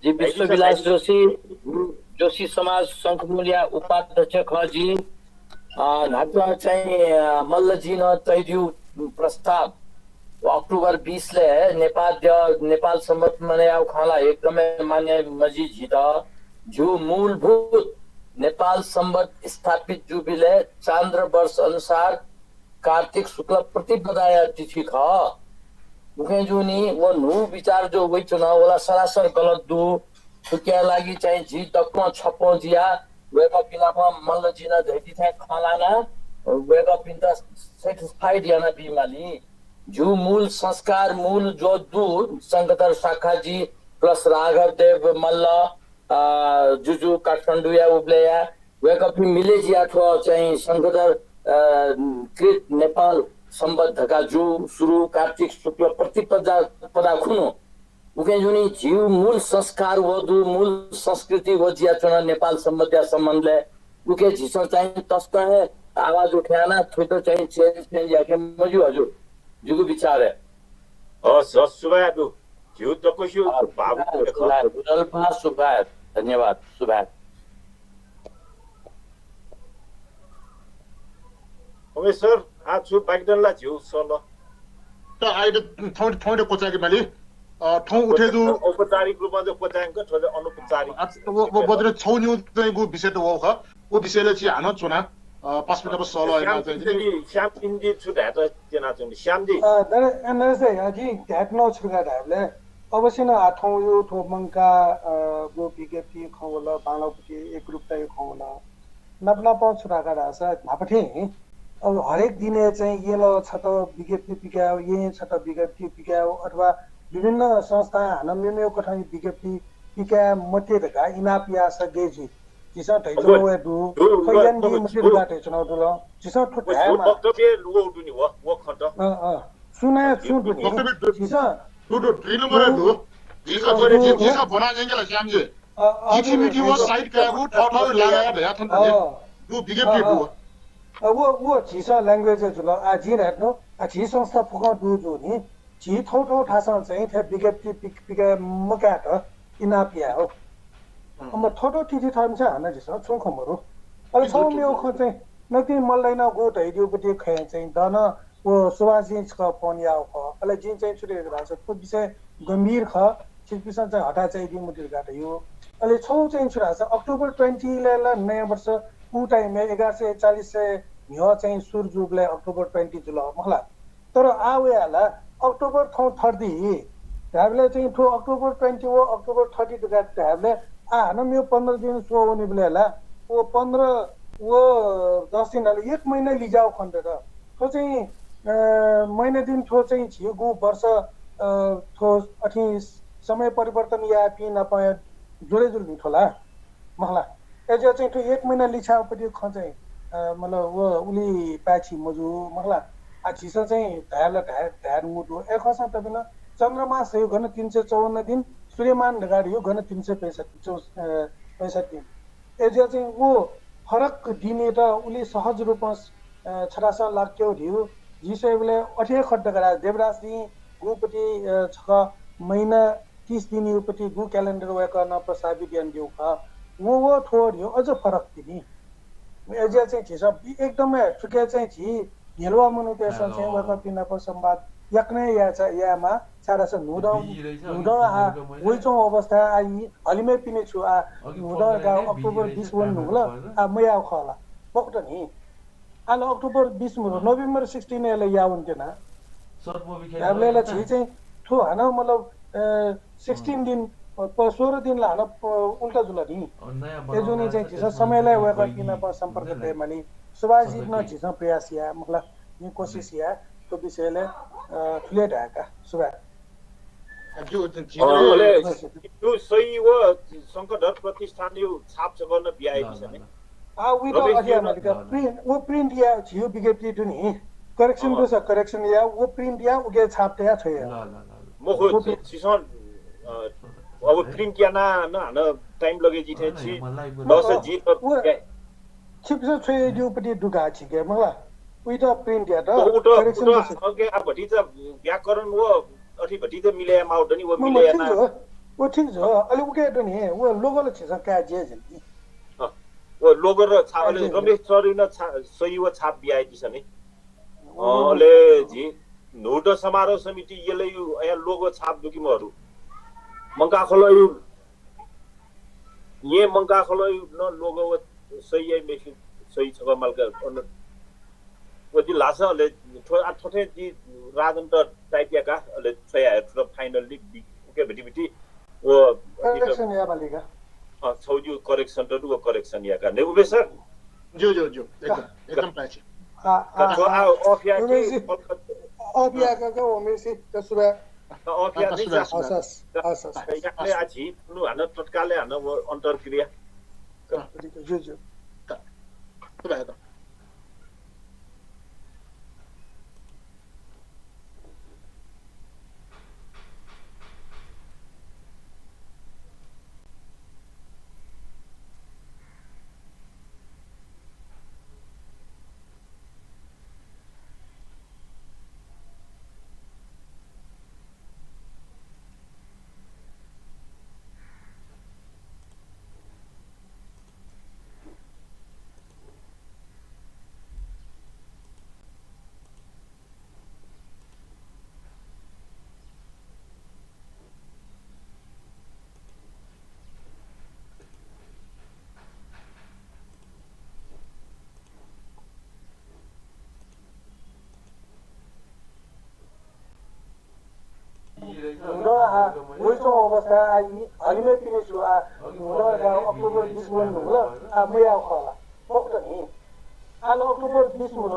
जि विश्वविलास जोशी, जोशी समाज संकुलया उपाध्यक्ष खः जि। अ, न्हाचः चाहिँ, अ, मल्लजीं तयादीगु प्रस्ताव अक्टोबर बीसले नेपाल द्यः, नेपाल संवत मनयागु खँ ला एकदमै मान्य मजी झीत। झीगु मूलभूत नेपाल संवत स्थापित जूबलय् चान्द्र वर्ष अनुसार कार्तिक शुक्ल प्रतिपदाया तिथि खः। उखें जूनि व न्हू विचार जो वइच्वन, व ला सरासर गलत दु। थुकिया लागि चाहिँ झी दक्वं छप्वँ जुया वय्कःपिं नाप मल्लजीं धयादी थें खँ ल्हाना वय्कःपिन्त satisfied यानाबी माली। झीगु मूल संस्कार, मूल जो दु शंखधर शाखाजी plus राघव देव मल्ल, अ, जुजु काठमाडौँया उबलय्या वय्कःपिं मिले जुया थ्व चाहिँ शंखधर, अ, कृत नेपाल संवत धका जू सुरु कार्तिक शुक्ल प्रतिपदा, पदा खुनु। उखें जूनि झीगु मूल संस्कार व दु, मूल संस्कृति व जुयाच्वन नेपाल संवतया सम्बन्धले। उखे झीसं चाहिँ तसकं हे आवाज उठे याना थुइत चाहिँ change change याके मज्यू हजुर, जिगु विचार हे। हस्, हस्, सुभाय् दु। झीगु दक्वसिगु भाव सुभाय्, सुभाय्, गुरल्पा, सुभाय्। धन्यवाद, सुभाय्। उमेश सर, आ छु बाकी दन ला झीगु सल? त आइड थौं थौं क्वचाके माली। अ, थौं उठे जु औपचारिक रूपमा त क्वचायंक थोड़े अनौपचारिक। आ, वो, वो बद्रे छौ न्यू चाहिँ गु विषय त वो ख। वो विषयले छि हानं च्वना, अ, पाँच मिनेट सल श्याम चाहिँ श्याम इन्दी छु धायत त्यना चाहिँ श्यामजी। अ, नरे-, नरेश दाइ, अ, जिं धायेत नं छु का धायेबलय् अवश्य नं आ थौं यो थ्व मंकाः, अ, गु विज्ञप्ति खँ वल, बांलाःपट्टि एकरूपता यो खँ वल। नाप नापं छु धाका धाःसा न्हापा थें अब हरेक दिनय् चाहिँ यें ला छता विज्ञप्ति पिकायेगु, यें छता विज्ञप्ति पिकायेगु अथवा विभिन्न संस्थां हानं मेमेगु कथं विज्ञप्ति पिकाये मते धकाः इनाप याःसा गय् जुइ? झीसं धयाच्वनागु हे दु। थ्व यानादी मते धकाः धयाच्वनागु दु ला? झीसं थ्व धायेमाः। वक्तव्य लुगु दुनि व, व खँत। अँ, अँ। सुं नं छुं दुनि। झीसं दु, दु, दुई नम्बर दु। झीसं थोड़े झीसं बना जाएंगे ला श्यामजी। अ, अ, चिठी मिठी व साइट कायेगु थःथःगु लागाया धया थन दु विज्ञप्ति दु। अ, वो, वो झीसं language जुल। आ, जिं धायेत नं, आ, झी संस्था फुक्कं दु जूनि। झी थौं थौं थासं चाहिँ थ्व विज्ञप्ति पिक-, पिकाये मकायेत इनाप याये हो। अम्म थ्व थ्व थीथी थःमिसं हानं झीसं छुं खँ मरु। अले छौ मेगु खँ चाहिँ नकतिनि मल्लय् नं गु धयादीगुपट्टि खँय् चाहिँ दन व सुभाषजीं छकः फोन याःगु खः। अले जिं चाहिँ छु धयागु धाःसा थ्व विषय गम्भीर खः, छिकपिन्सं चाहिँ हथाय् चायादी मते धकाः धयागु। अले छौ चाहिँ छु धाःसा अक्टोबर twenty ले ला नयाँ वर्ष उ time-य् एघार सय एकचालिस न्ह्यः चाहिँ सुरु जूबलय् अक्टोबर twenty जुल मखु ला। तर आः वया ला अक्टोबर थौं thirty धायेबलय् चाहिँ थ्व अक्टोबर twenty व अक्टोबर thirty धकाः धायेबलय् आः हानं मेगु पन्ध्र दिन स्वः वनीबलय् ला व पन्ध्र व दस दिन ला एक महिना लिज्याःगु खनेदत। थ्व चाहिँ, अ, महिना दिन थ्व चाहिँ झीगु वर्ष, अ, थ्व अथें समय परिवर्तन याःपिं नाप ज्वरे जुल नि थ्व ला? मखु ला। अय्‌जुया चाहिँ थ्व एक महिना लिछ्याःगुपट्टि खँ चाहिँ, अ, मतलब व उलि पाय्‌छि मजू मखु ला। आ, झीसं चाहिँ धाये ला धाये, धाये धुंकूगु दु। अय्‌खःसां तबे नं चन्द्रमासया घन तीन सय चौवन्न दिन, सूर्यमान धकाः धइगु घन तीन सय पैंसठ्ठी, चौ-, अ, पैंसठ्ठी दिन। अय्‌जुया चाहिँ व फरक दिनयात उलि सहज रूपं, अ, छथासं लाकेगु धइगु जिं स्वयेबलय् अथे हे खः धकाः धाःसा देवदासजीं गुपट्टि, अ, छकः महिना तीस दिनयागुपट्टि गु calendar वय्‌कलं प्रस्तावित यानादीगु खः। व व थ्व धइगु अझ फरक तिनि। अय्‌जुया चाहिँ झीसं एकदमै थुके चाहिँ झी न्ह्यलुवा मनूतय्‌सं चाहिँ वय्‌कःपिं नाप संवाद याकनं याये चा-, यायेमाः, छाय्‌धाःसा न्हूदँ, न्हूदँ आः वइच्वंगु अवस्थाय् आः यी हलिमय्‌पिनि छु आः न्हूदँ धकाः अक्टोबर बीस वने धुंकल, आः मयाःगु खः ला? मखुत नि। आः ला अक्टोबर बीस मरु, नोभेम्बर sixteen-य् ला याः वनेत्यना। धायेबलय् ला झी चाहिँ थ्व हानं मतलब, अ, sixteen दिन, अ, प-, सोह्र दिन ला हानं, अ, उल्टा जुल नि। अय्‌जूगुलिं चाहिँ झीसं समयलय् वय्‌कःपिं नाप सम्पर्क तयेमाली। सुभाषजी नं झीसं प्रयास याये, मतलब, जिं कोसिस याये, थ्व विषयलय्, अ, थुलि हे धाये का। सुभाय्। अ, अले यो सही व शंखधर प्रतिष्ठानया छाप छकः नं बियादिसँ नि। आ, उइत अथे याये माली का। Print, व print या झीगु विज्ञप्ति दु नि। Correction दुसा correction या, व print या, उके छाप तया छ्वया। ल, ल, ल, ल। ओहो, सिसं, अ, अब प्रिन्ट याना न हान टाइम लगे जिथे छि। दस जी तक व छिकपिसं छ्वयादीगु पति दुगा छिके मखला। उइत प्रिन्ट यात, उत, करेक्सन उत, दस। ओके, आ भतिचा व्याकरण व अथि भतिचा मिले माउ दनि व म, म मिले ठीक ना। छ। व ठीक छ। अले उके दनि, व लोगो ल छिसं का जे जनि। अ, व लोगो र छा-, अले ए, रमेश सरयुन छा-, सही व छाप बियादिसँ नि। अ, अले जि न्हूदँ समारोह समिति यलयु अया लोगो छाप दुकि मरु। मंकाखलयु, ये मंकाखलयु न लोगो व सही याइ मेसिन सही छगः मालका अन व जि लासा अले थ्व, आ, थ्व थें जि राजन्त टाइप याका अले छ्वया हे थ्व फाइनल लिग बि-, उके भिति भिति व करेक्सन या बालिका। अ, छौ जु करेक्सन त दु व करेक्सन याका। ने उबे सर? ज्यू, ज्यू, ज्यू। एकदम, का-, एकदम पाय्छि। आ, का-, आ, थ्व आ, आ, अफ याके उमेशजी, कलकत्ता अफ याका का उमेशजी, का सुबा। का अफ आ, या का नहीं सुबा, जा। सुबा। हस्, हस्, हस्, हस्। का याकले आछि, नु हान तत्कालले हान व अन्तर्क्रिया। अँ। ज्यू, ज्यू। का-, सुबा, एकदम। न्हूदँ आ, वइच्वंगु अवस्था आ, इ हलिमय्‌पिनि छु आ, न्हूदँ आ, अक्टोबर बिस गते न्हूदँ आ, मयाः खः ला? मखुत नि। आ, अक्टोबर बिस गते